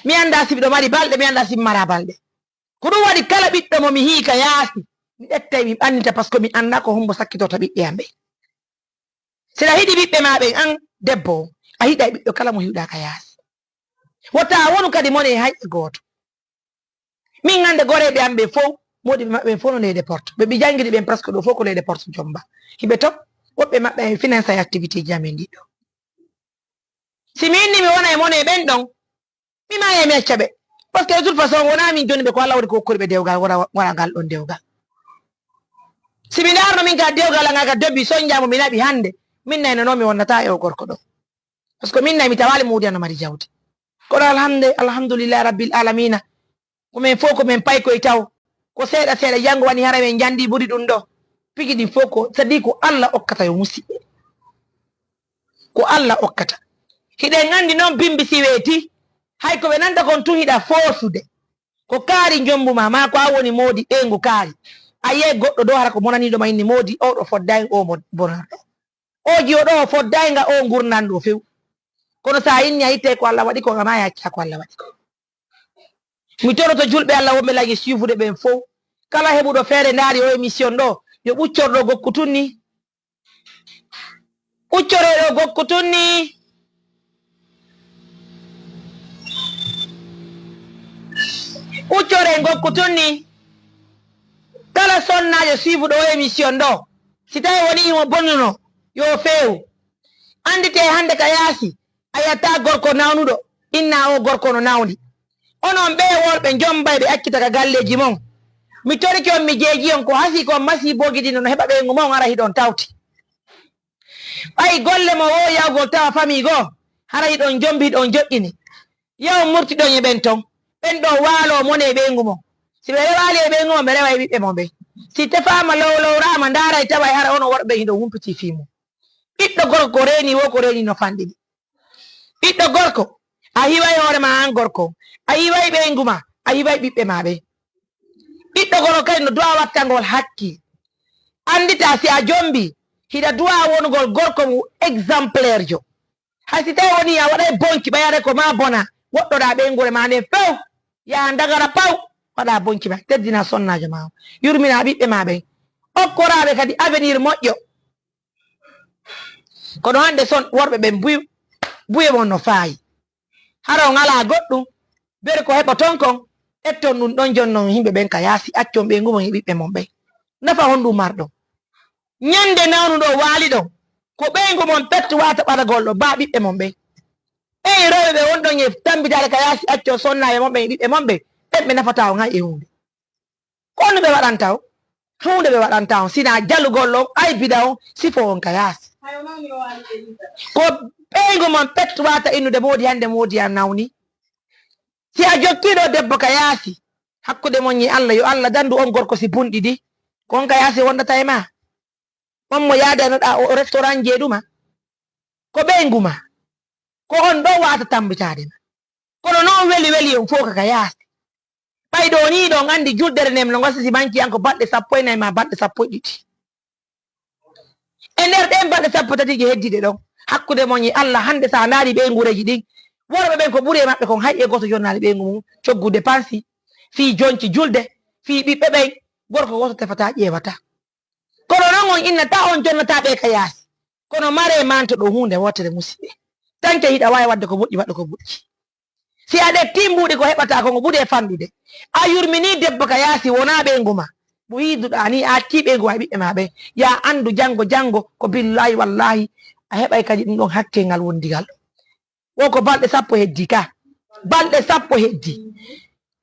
Mi anndaa si miɗo mari balɗe, mi anndaa si mi mara balɗe. Ko ɗum waɗi kala ɓiɗɗo mo mi hii ka yaasi, mi ƴettay mi ɓannita, parce que mi anndaa ko hombo sakkitorta ɓiɓɓe am ɓen. Si a hiɗi ɓiɓɓe ma ɓen, an debbo on, a hiɗay ɓiɗɗo kala mo hiwɗa ka yaasi. Wota wonu kadi mone hay e gooto. Min hannde goreeɓe am ɓen fow, moodi ɓe maɓɓe ɓen fow no leyɗe Porto. Ɓe ɓe janngiri ɓen presque ɗo fow ko leyɗe Porto jomba. Hiɓe to, woɓɓe maɓɓe ay finance ay activité ji amen ɗiɗo. Si mi inni mi wona e mone ɓen ɗon, mi maaya mi acca ɓe. Parce que de toute façon, wonaa min jonni ɓe, ko Alla waɗi ko hokkori ɓe dewgal, wara, wara ngal ɗon dewgal. Si mi ndaarno min ka dewgal an, ka debbi sonja mo mi naɓi hannde, min nay no mi wonnata e o gorko ɗo. Parce que min nay mi tawaali moodi an no mari jawdi. Kono alhamde-, alhamdulillahi rabbil alamina. Ko men fow ko men paykoy taw. Ko seeɗa seeɗa janngo woni hara men njanndi ɓuri ɗum ɗo. Piji ɗin fow ko, c'est-à-dire ko Alla okkata yo musiɓɓe. Ko Alla okkata. Hiɗen anndi noon bimbi si weeti, hay ko ɓe nanta kon tun hiɗa foosude. Ko kaari njombu ma, maa ko a woni moodi ɓeyngu kaari. A yiyay goɗɗo ɗo hara ko monaniiɗo ma inni moodi, o ɗo foddaay, o mo bonarɗo. O jiyo ɗo o foddaay nga, o ngurndan ɗo few. Kono sa inni a ittay ko Alla waɗi ko, nga ma a acca ko Alla waɗi ko. Mi toroto julɓe Alla wonɓe lagi suivude ɓen fow. Kala heɓuɗo feere ndaari o émission ɗo, yo ɓuccor ɗo gokku tun ni. Ɓuccoree ɗo gokku tun ni. Ɓuccoree gokku tun ni. Kala sonnaajo suivuɗo o émission ɗo, si tawi woni himo bonnuno, yo feewu. Annditee hannde ka yaasi, a yi'ataa gorko nawnuɗo, inna o gorko no nawni. Onon ɓee worɓe njombayɓe accita ka galleeji mon. Mi torike on, mi jeeji on, ko hasii kon masiibooji ɗin no heɓa ɓeyngu mon, hara hiɗon tawti. Ɓay golle mo woo yahugol tawa famii goo, hara hiɗon njombi, hiɗon joƴƴini. Yahu murtiɗon e ɓen ton. Ɓen ɗoo waaloo mone e ɓeyngu mon. Si ɓe rewaali e ɓeyngu mon, ɓe rewa e ɓiɓɓe mon ɓen. Si tefaama lowlowraama, ndaaray taway hara onon worɓe ɓen hiɗon humpitii fii mun. Ɓiɗɗo gorko ko reeni woo, ko reeni no fanɗini. Ɓiɗɗo gorko, a hiway hoore ma an gorko, a hiway ɓeyngu ma, a hiway ɓiɓɓe ma ɓen. Ɓiɗɗo gorko kadi no duwaa wattangol hakkii. Anndita si a jombii, hiɗa duwaa wonugol gorko mo exemplaire jo. Hay si tawi woni a waɗay bonki ɓayare ko ma bona, woɗɗoɗa ɓeynguure ma nden few, yaa dagara paw, waɗa bonki ma, teddina sonnaajo ma o, yurmina ɓiɓɓe ma ɓen, okkoraɓe kadi avenir moƴƴo. Kono hannde son worɓe ɓen buy-, buye mon no faayi. Hara on alaa goɗɗum, bere ko heɓoton kon, etton ɗum ɗon jonnon yimɓe ɓen ka yaasi, accon ɓeyngu mon e ɓiɓɓe mon ɓen. Nafa honɗum marɗon? Ñande nawnuɗo waali ɗon, ko ɓeyngu mon pet wata ɓadagol ɗo, baa ɓiɓɓe mon ɓen. Ɓen e rewɓe ɓe wonɗon e tambitaade ka yaasi, accon sonnaaɓe mon ɓen e ɓiɓɓe mon ɓen, ɓen ɓe nafata on hay e huunde. Ko honno ɓe waɗanta on? Huunde ɓe waɗanta on, sinaa jalugol on, aybida on, sifo on ka yaasi. Ko ɓeyngu mon pet wata innude moodi hannde moodi a nawni. Si a jokkiiɗo debbo ka yaasi, hakkunde mon e Allah, yo Allah dandu on gorko si bunɗi ɗi, ko on ka yaasi wondata e ma. On mo yaadanoɗaa o restaurant jeeɗuma, ko ɓeyngu ma, ko on ɗo wata tambitaade ma. Kono noon weli weli on fof kaka yaasi. Ɓay ɗo nii ɗon anndi julɗere nden no gasa si manki an ko balɗe sappo e nayi ma balɗe sappo e ɗiɗi. E nder ɗen balɗe sappo tati je heddiɗe ɗon, hakkunde mon e Allah, hannde so a ndaari ɓeynguureeji ɗin, worɓe ɓen ko ɓuri e maɓɓe kon, hay e gooto jonnaali ɓeyngu mum, coggu depansi, fii jonci julde, fii ɓiɓɓe ɓen, gorko gooto tefata, ƴeewata. Kono non on innata on jonnata ɓe ka yaasi. Kono mare manto ɗo huunde wootere, musiɓɓe. Tanke hiɗa waawi waɗde ko moƴƴi, waɗu ko moƴƴi. Si a ƴetti mbuuɗi ko heɓata ko ngo ɓuri e fanɗude. A yurmini debbo ka yaasi wona ɓeyngu ma. Mo yiiduɗa ni a acci ɓeyngu ma e ɓiɓɓe ma ɓen. Ya anndu janngo janngo ko billahi wallahi a heɓay kadi ɗum ɗon hakke ngal wondigal. Wo ko balɗe sappo heddi ka. Balɗe sappo heddi.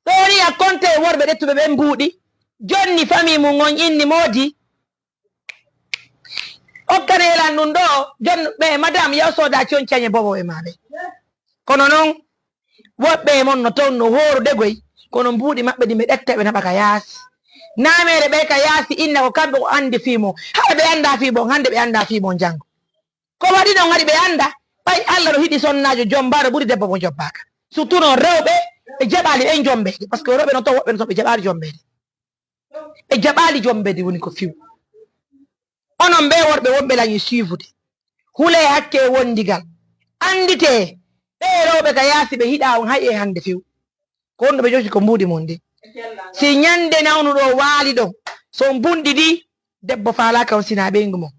Ɗo ni a konte e worɓe ƴettuɓe ɓen mbuuɗi. Jonni famille mum on inni moodi. Okkane lan ɗum ɗo, jon ɓe madame yaw sooda con cañe bobo e maɓe. Kono non woɓɓe e mon no toon no hoorude goy, kono mbuuɗi maɓɓe ɗi ɓe ƴetta ɓe naɓa ka yaasi. Naameere ɓe ka yaasi inna ko kamɓe ko anndi fii mo. Haɗa ɓe annda fii mo, hannde ɓe annda fii mo janngo. Ko waɗi ɗon haɗi ɓe annda, ɓay Allah no hiɗi sonnaajo jombaaɗo ɓuri debbo mo jobbaaka. Surtout non rewɓe ɓe jaɓaali ɓen jombeede, parce que rewɓe no toon woɓɓe no toon ɓe jaɓaali jombeede. Ɓe jaɓaali jombeede woni ko fiw. Onon ɓe worɓe wonɓe lañi suivude. Hule hakke e wondigal. Anndite, ɓe rewɓe ka yaasi ɓe hiɗa on hay e hannde few. Ko honɗo ɓe jogii ko mbuuɗi mon ɗin? Si ñande nawnuɗo waali ɗon, so on bunɗi ɗi, debbo faalaaka on sinaa ɓeyngu mon.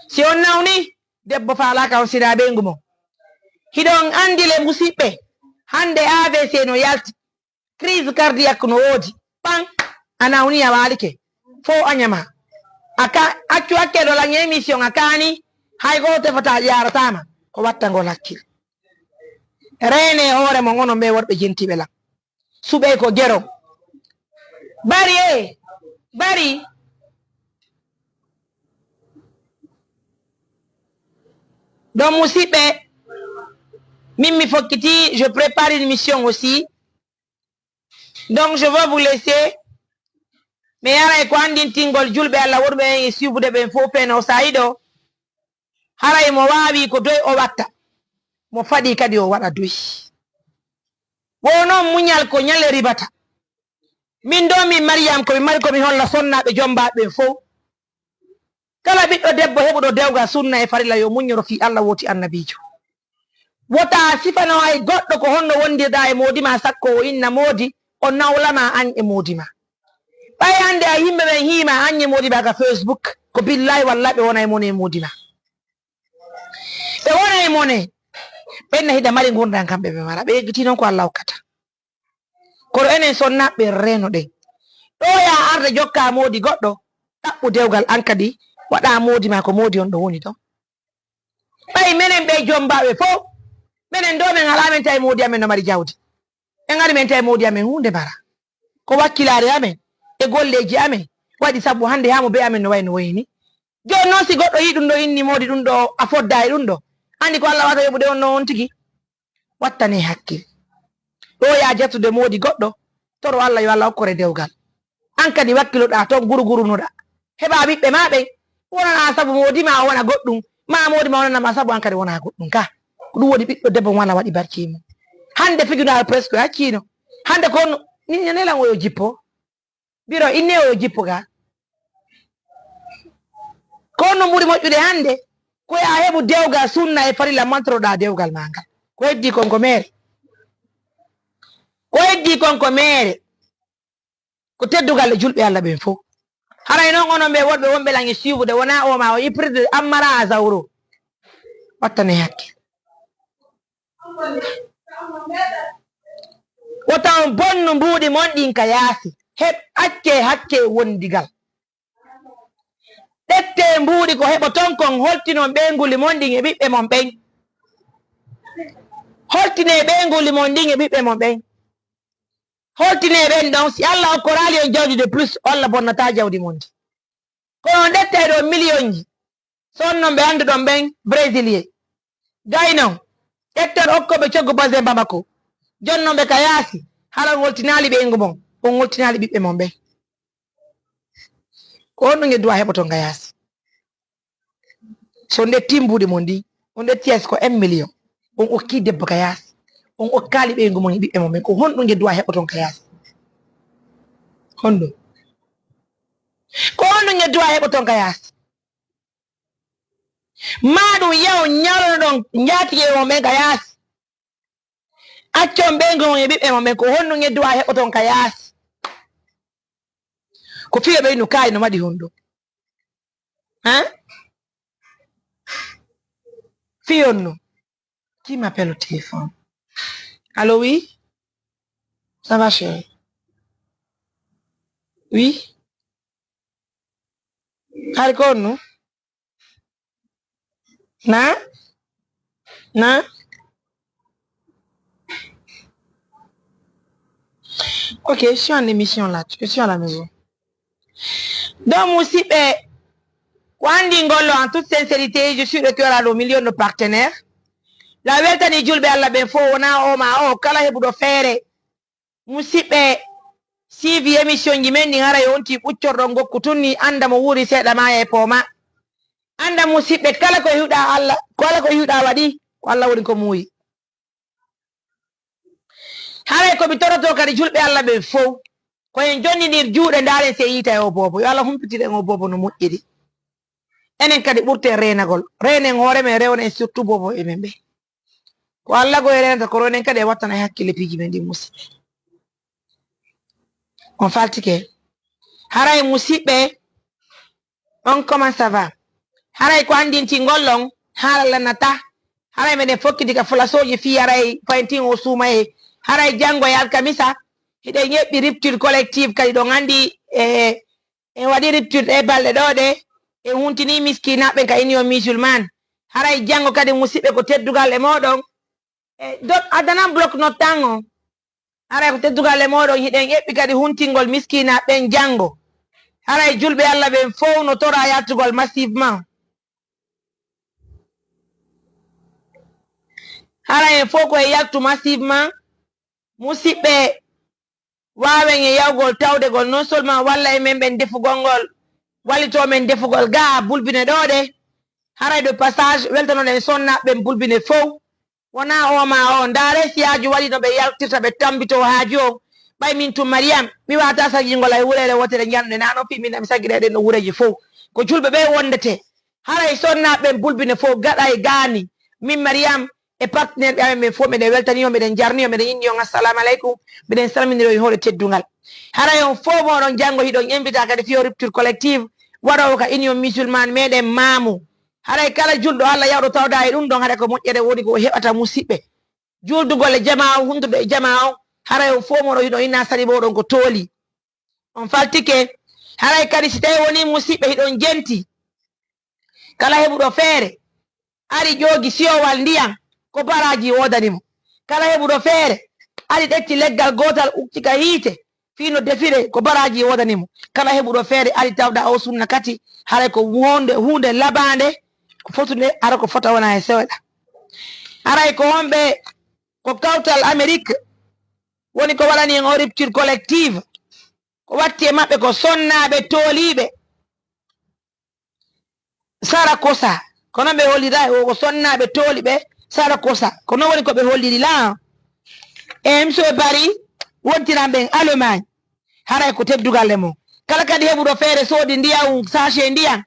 Si on nawni, debbo faalaaka on sinaa ɓeyngu mon. Hiɗon anndi le musiɓɓe, hannde A V C no yalti. Crise cardiaque no woodi. Ɓan, a nawni a waalike. Fo a ñama. A ka, accu hakke ɗo lañi émission a kaani, hay gooto tefata yaarataama. Ko wattangol hakkil. Reene hoore mon onon ɓe worɓe jentiiɓe lan. Suɓee ko gero. Bari e, bari. Donc, musiɓɓe, min mi fokkiti, je prépare une mission aussi. Donc, je vais vous laisser. Mi haray ko anndintingol julɓe Allah wonɓe en e suivude ɓen fof peno sa'i ɗo. Haray mo waawi ko doy o watta. Mo faɗi kadi o waɗa doy. Wo noon muñal ko ñale ribata. Min ɗo min Mariyam ko mi mari ko mi holla sonnaaɓe jombaaɓe ɓen fof. Kala ɓiɗɗo debbo heɓuɗo dewgal sunna e farilla yo muññoro fii Allah wooti annabiijo. Wota sifano hay goɗɗo ko honno wondirɗa e moodi ma sakko o inna moodi, o nawlama an e moodi ma. Ɓay hannde a yimɓe ɓen hiima an e moodi ma ka Facebook, ko billahi wallahi ɓe wona e mone e moodi ma. Ɓe wona e mone. Ɓen na hiɗa mari ngurndan kamɓe ɓe mara. Ɓe yeggiti noon ko Allah hokkata. Kono enen sonnaaɓe reeno ɗen. Ɗo ya arde jokka moodi goɗɗo, ɗaɓɓu dewgal an kadi, waɗa moodi ma ko moodi on ɗo woni ɗon. Ɓay menen ɓe jombaaɓe fof, menen ɗo men alaa men tawi moodi amen no mari jawdi. En ari men tawi moodi amen huunde mara. Ko wakkilaare amen, e golleeji amen, waɗi sabu hannde haa mo be amen no wayi no wayi ni. Jooni noon si goɗɗo yii ɗum ɗo inni moodi ɗum ɗo a fodda e ɗum ɗo. Anndi ko Allah wata yoɓude on no on tigi. Wattane hakkil. Ɗo ya jattude moodi goɗɗo, toro Allah yo Allah okkore dewgal. An kadi wakkiloɗa toon gurugurunoɗa. Heɓa ɓiɓɓe ma ɓen. Wonana sabu moodi ma o wona goɗɗum. Ma moodi ma wonana ma sabu an kadi wona goɗɗum ka. Ko ɗum woni ɓiɗɗo debbo mo Allah waɗi barki mum. Hannde figunaal presque accino. Hannde ko on ni nelan o yo jippo. Biro inne o yo jippo ga. Ko on no ɓuri moƴƴude hannde. Ko yo a heɓu dewgal sunna e farilla, mantoroɗaa dewgal maa ngal. Ko heddii kon ko meere. Ko heddii kon ko meere. Ko teddugal e julɓe Allah ɓen fof. Haray noon onon ɓe woɗɓe wonɓe lan e suivude, wonaa o ma o hybride Ammara a Zawro. Wattane hakke. Wota on bonnu mbuuɗi mon ɗin ka yaasi. Heɓ, accee hakke wondigal. Ƴettee mbuuɗi ko heɓoton kon, holtinon ɓeynguuli mon ɗin e ɓiɓɓe mon ɓen. Holtinee ɓeynguuli mon ɗin e ɓiɓɓe mon ɓen. Holtinee ɓen ɗon, si Allah okkoraali on jawdi de plus, Allah bonnataa jawdi mon ndi. Kono on ƴettee ɗo miliyonji, so on non ɓe annduɗon ɓen Brésilien. Gaynon, ƴetton okkon ɓe coggu Bazin Bamako. Jonnon ɓe ka yaasi, hara on holtinaali ɓeyngu mon, on holtinaali ɓiɓɓe mon ɓen. Ko honɗum ngeddu a heɓoton ka yaasi? So on ƴettii mbuuɗi mon ndi, on ƴettii hay so ko un million, on okkii debbo ka yaasi, on okkaali ɓeyngu mon e ɓiɓɓe mon ɓen, ko honɗum ngeddu a heɓoton ka yaasi? Honɗum? Ko honɗum ngeddu a heɓoton ka yaasi? Maa ɗum yaw ñawlonoɗon njaatige mon ɓen ka yaasi. Accon ɓeyngu mon e ɓiɓɓe mon ɓen, ko honɗum ngeddu a heɓoton ka yaasi? Ko fiyo ɓeynu kaari no waɗi honɗum? Hein? Fiyon no. Qui m'appelle au téléphone? Allô, oui? Ça va, chérie? Oui? Hari ko on no? Na? Na? Ok, je suis en émission là, je suis à la maison. Donc, musidɓe, ko anndi ngollo, en toute sincérité, je suis recueilli au milieu de partenaires. La weltani julɓe Allah ɓen fof, wonaa o ma o, kala heɓuɗo feere. Musidɓe, suivi émission ji men ɗin, haray on tii ɓuccorɗon ngokku tun ni, annda mo wuuri seeɗa maaya e pooma. Annda musidɓe, kala ko hiwɗa Allah, kala ko hiwɗa waɗi, ko Allah woni ko muuyi. Haray ko mi torotoo kadi julɓe Allah ɓen fow, ko en jonninir juuɗe, ndaaren si en yiitay o boobo. Yo Allah humpitir en o boobo no moƴƴiri. Enen kadi ɓurten reenagol. Reenen hoore men, rewnen surtout boobo e men ɓe. Ko Allah go e reenata, ko rewnen kadi e wattana e hakkille piiji men ɗin, musidɓe. On faltike. Haray musidɓe, on comment ça va? Haray ko anndintingol on, haala lannata. Haray meɗen fokkiti ka fulasooji fii haray payntin o suumayee. Haray janngo e alkamisa, hiɗen eɓɓi rupture collective kadi, ɗon anndi e, en waɗi rupture ɗe balɗe ɗoo ɗe, en huntini miskinaaɓe ka Union Musulmane. Haray janngo kadi musidɓe ko teddugal e mooɗon. E, dot, addanan bloc note tan o. Haray ko teddugal e mooɗon, hiɗen eɓɓi kadi huntingol miskinaaɓe ɓen janngo. Haray julɓe Allah ɓen fow no toraa yaltugol massivement. Haray en fow ko e yaltu massivement. Musidɓe, waawen e yawgol tawdegol non seulement walla e men ɓen defugol ngol, wallitoo men defugol gaa bulbine ɗoo ɗe. Haray de passage, weltanoɗen sonnaaɓe ɓen bulbine fow. Wonaa o maa o, ndaaree si haaju waɗii no ɓe yaltirta, ɓe tammbitoo haaju o. Ɓay min tun Mariyam, mi waawataa sajingol hay wureere wootere njanɗude, naa non fii min mi sagiɗa e ɗen ɗoo wureeji fow. Ko julɓe ɓe wondetee. Haray sonnaaɓe ɓen bulbine fow gaɗay gaani. Min Mariyam e partenaire ɓe amen ɓen fow, meɗen weltanii on, meɗen jarnii on, meɗen inni on assalaamu aleykum, meɗen salminiri on e hoore teddungal. Haray on fow mooɗon janngo hiɗon invita kadi fii o rupture collective waɗoowo ka Union Musulmane meɗen Maamu. Haray kala julɗo Allah yawɗo tawda e ɗum ɗon, haray ko moƴƴere woni ko o heɓata musidɓe. Juuldugol e jamaa on, hundude e jamaa on, haray on fow mooɗon hiɗon inna sali mooɗon ko tooli. On faltike. Haray kadi si tawii wonii musidɓe hiɗon jenti, kala heɓuɗo feere ari ƴoogi siyowal ndiyan, ko baraaji woodani mo. Kala heɓuɗo feere ari ƴetti leggal gootal ukkiti ka hiite, fii no defiree, ko baraaji woodani mo. Kala heɓuɗo feere ari tawda o sunna kadi, haray ko huunde, huunde labaande, ko fotunde, hara ko fota wona e seeɗa. Haray ko wonɓe ko kawtal Amerik woni ko waɗani en o rupture collective. Ko watti e maɓɓe ko sonnaaɓe tooliiɓe Sarakosa. Ko non ɓe hollira o, ko sonnaaɓe tooliiɓe Sarakosa. Ko non woni ko ɓe holliri la. E monsieur Bari wontiran ɓen Allemagne. Haray ko teddugal e mo. Kala kadi heɓuɗo feere soodi ndiyan, sachet ndiyan,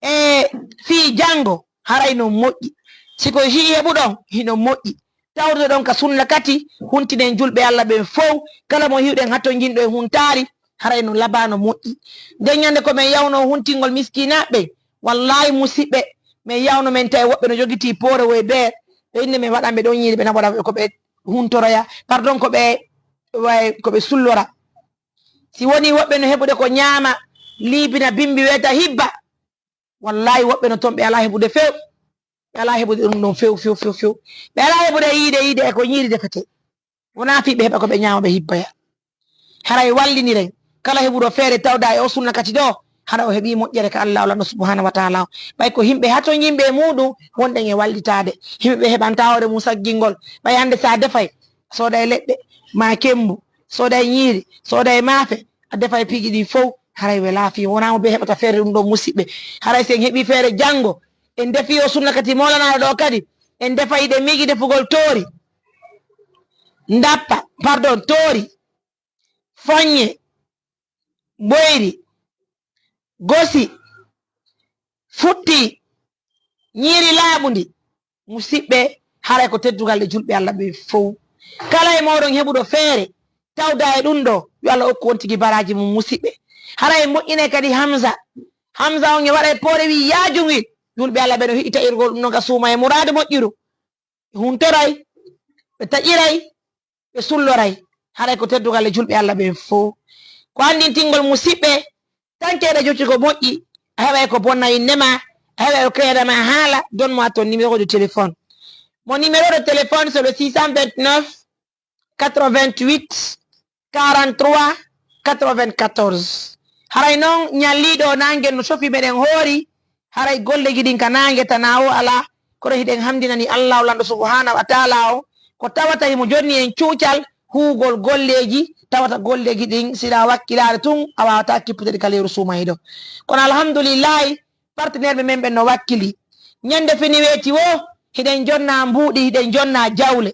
e fii janngo, haray no moƴƴi. Si ko hi'i heɓuɗon, hino moƴƴi. Tawruɗon ka sunna kati, huntinen julɓe Alla ɓen fow, kala mo hi'uɗen hatonjinɗo e huntaari, haray no labaa no moƴƴi. Nden ñande ko men yawno huntingol miskiinaaɓe ɓen, wallaahi musiɓɓe, men yawno men tawi woɓɓe no jogitii poore woy beer, ɓe inne men waɗan ɓe ɗon ñiiri, ɓe naɓoɗa ɓe ko ɓe huntoroya, pardon, ko ɓe, way, ko ɓe sullora. Si woni woɓɓe no heɓude ko ñaama, liibina bimbi weeta hibba, wallaahi woɓɓe no ton ɓe alaa heɓude few, ɓe alaa heɓude ɗum ɗon few, few, few, few. Ɓe alaa heɓude yiide, yiide e ko ñiiri defete. Wonaa fii ɓe heɓa ko ɓe ñaama ɓe hibbaya. Haray walliniren. Kala heɓuɗo feere tawda e o sunna kati ɗo, hara o heɓii moƴƴere ka Allaahu lanɗo subhaanahu wa taala o. Ɓay ko yimɓe hatonjinɓe e muuɗum, wonɗen e wallitaade. Yimɓe ɓe heɓantaa hoore mum saggingol. Ɓay hannde si a defay, sooday leɗɗe, maa kemmbu, sooday ñiiri, sooday maafe, a defay piiji ɗin fow, haray welaa fii. Wonaa mo bee heɓata feere ɗum ɗon musiɓɓe. Haray si en heɓii feere janngo, en defii o sunna kati moolanaaɗo ɗo kadi, en defay ɗe miiji defugol toori, ndappa, pardon, toori, foññe, boyri, gosi, futti, ñiiri laaɓundi. Musiɓɓe, haray ko teddugal e julɓe Alla ɓe fow. Kala e mooɗon heɓuɗo feere, tawda e ɗum ɗo, yo Alla okku on tigi baraaji mum musiɓɓe. Haray en moƴƴinay kadi Hamza. Hamza on e waɗa e poore wi yaajungil. Julɓe Alla ɓe no hiɗi taƴirgol ɗum no ga suuma e muraadu moƴƴuru. Ɓe huntoray, ɓe taƴiray, ɓe sulloray. Haray ko teddugal e julɓe Alla ɓen fow. Ko anndintingol musiɓɓe, tankeeɗe jocci ko moƴƴi, a heɓay ko bonna innde ma, a heɓay ko keeda ma haala, donne-moi ton numéro de téléphone. Mon numéro de téléphone, c'est le six cent vingt-neuf, quatre-vingt-huit, quarante-trois, quatre-vingt-quatorze. Haray non, ñalliiɗo o naange no cofi meɗen hoori, haray golleeji ɗin ka naange tanaa o alaa, kono hiɗen hamdinani Allaahu lanɗo subhaanahu wa taala o, ko tawata himo jonni en cuucal huugol golleeji, tawata golleeji ɗin, si ɗa wakkilaare tun, a waawataa kippude ɗi ka lewru suumayee ɗo. Kono alhamdulillahi, partenaire ɓe men ɓen no wakkili. Ñande fini weeti woo, hiɗen jonna mbuuɗi, hiɗen jonna jawle.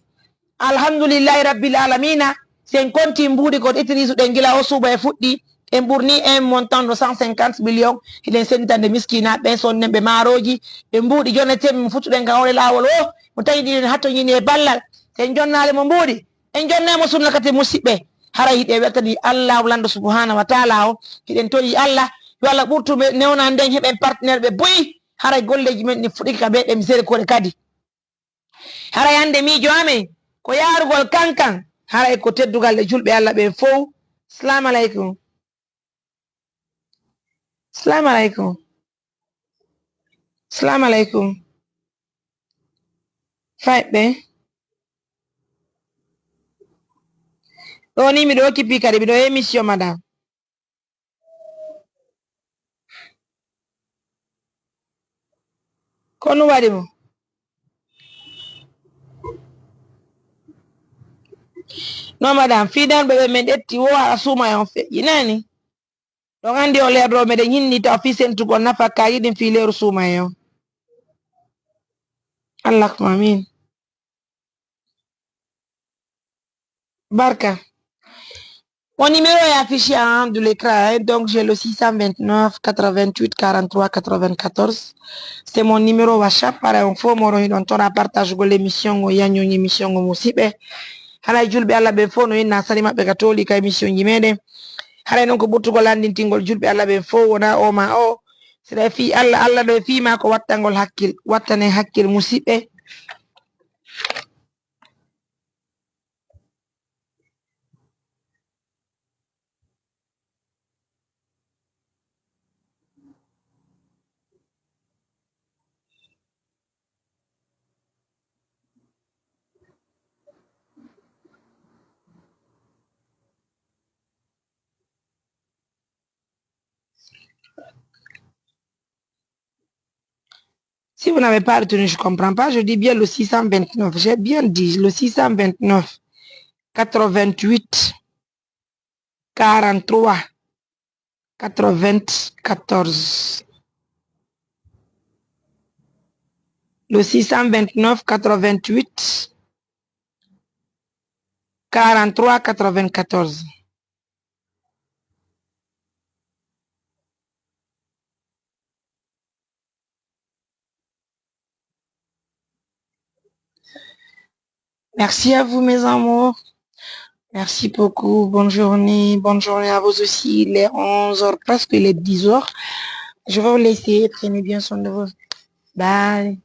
Alhamdulillahi Rabbil Alamina, si en konti mbuuɗi ko ittiri suuɗen gila o suuba e fuɗɗi, en ɓurni un montant de cent cinquante millions, hiɗen sennditande miskiinaaɓe ɓen, sonnden ɓe maarooji, ɓe mbuuɗi jonne temi mo futtuɗen ka hoore laawol o, mo tawi ɗiɗen hattoñini e ballal, si en jonnaali mo mbuuɗi, en jonnay mo sunna kati musiɓɓe, haray hiɗen weltani Allaahu lanɗo subhaanahu wa taala o, hiɗen torii Alla, yo Alla ɓurtu ɓe newnan nden heɓen partenaire ɓe buy, haray golleeji men ɗin fuɗɗike ka bee ɗe miséricorde kadi. Haray hannde miijo amen ko yaarugol kankan, haray ko teddugal e julɓe Alla ɓen fow. Salaamu aleykum. Salaamu aleykum. Salaamu aleykum. Fayɓe. Ɗo ni miɗo occupé kadi, miɗo émission, madame. Ko ɗum waɗi mo? Non, madame, fii darnɓe ɓe men ƴetti wo a suuma e on feƴƴi, nani? Ɗon anndi on leer ɗo meɗen hinni taw fii sentugol nafakaaji ɗin fii leeru suuma e on. Allahumma amin. Barka. Mon numéro est affiché en haut de l'écran, hein. Donc, j'ai le six cent vingt-neuf, quatre-vingt-huit, quarante-trois, quatre-vingt-quatorze. C'est mon numéro WhatsApp. Haray on fow moɗon hiɗon tora partage gol émission ngo, yanyo émission ngo musiɓɓe. Haray julɓe Alla ɓen fow no inna sali maɓɓe ka tooli ka émission ji meɗen. Haray non ko ɓurtugol anndintingol julɓe Alla ɓen fow wona o ma o. Sila e fii Alla, Alla ɗo e fii ma ko wattangol hakkil, wattanen hakkil musiɓɓe. Si vous n'avez pas retenu, je comprends pas. Je dis bien le six cent vingt-neuf. J'ai bien dit le six cent vingt-neuf, quatre-vingt-huit, quarante-trois, quatre-vingt-quatorze. Le six cent vingt-neuf, quatre-vingt-huit, quarante-trois, quatre-vingt-quatorze. Merci à vous, mes amours. Merci beaucoup. Bonne journée. Bonne journée à vous aussi. Il est onze heures presque, il est dix heures. Je vais vous laisser. Prenez bien soin de vous. Bye.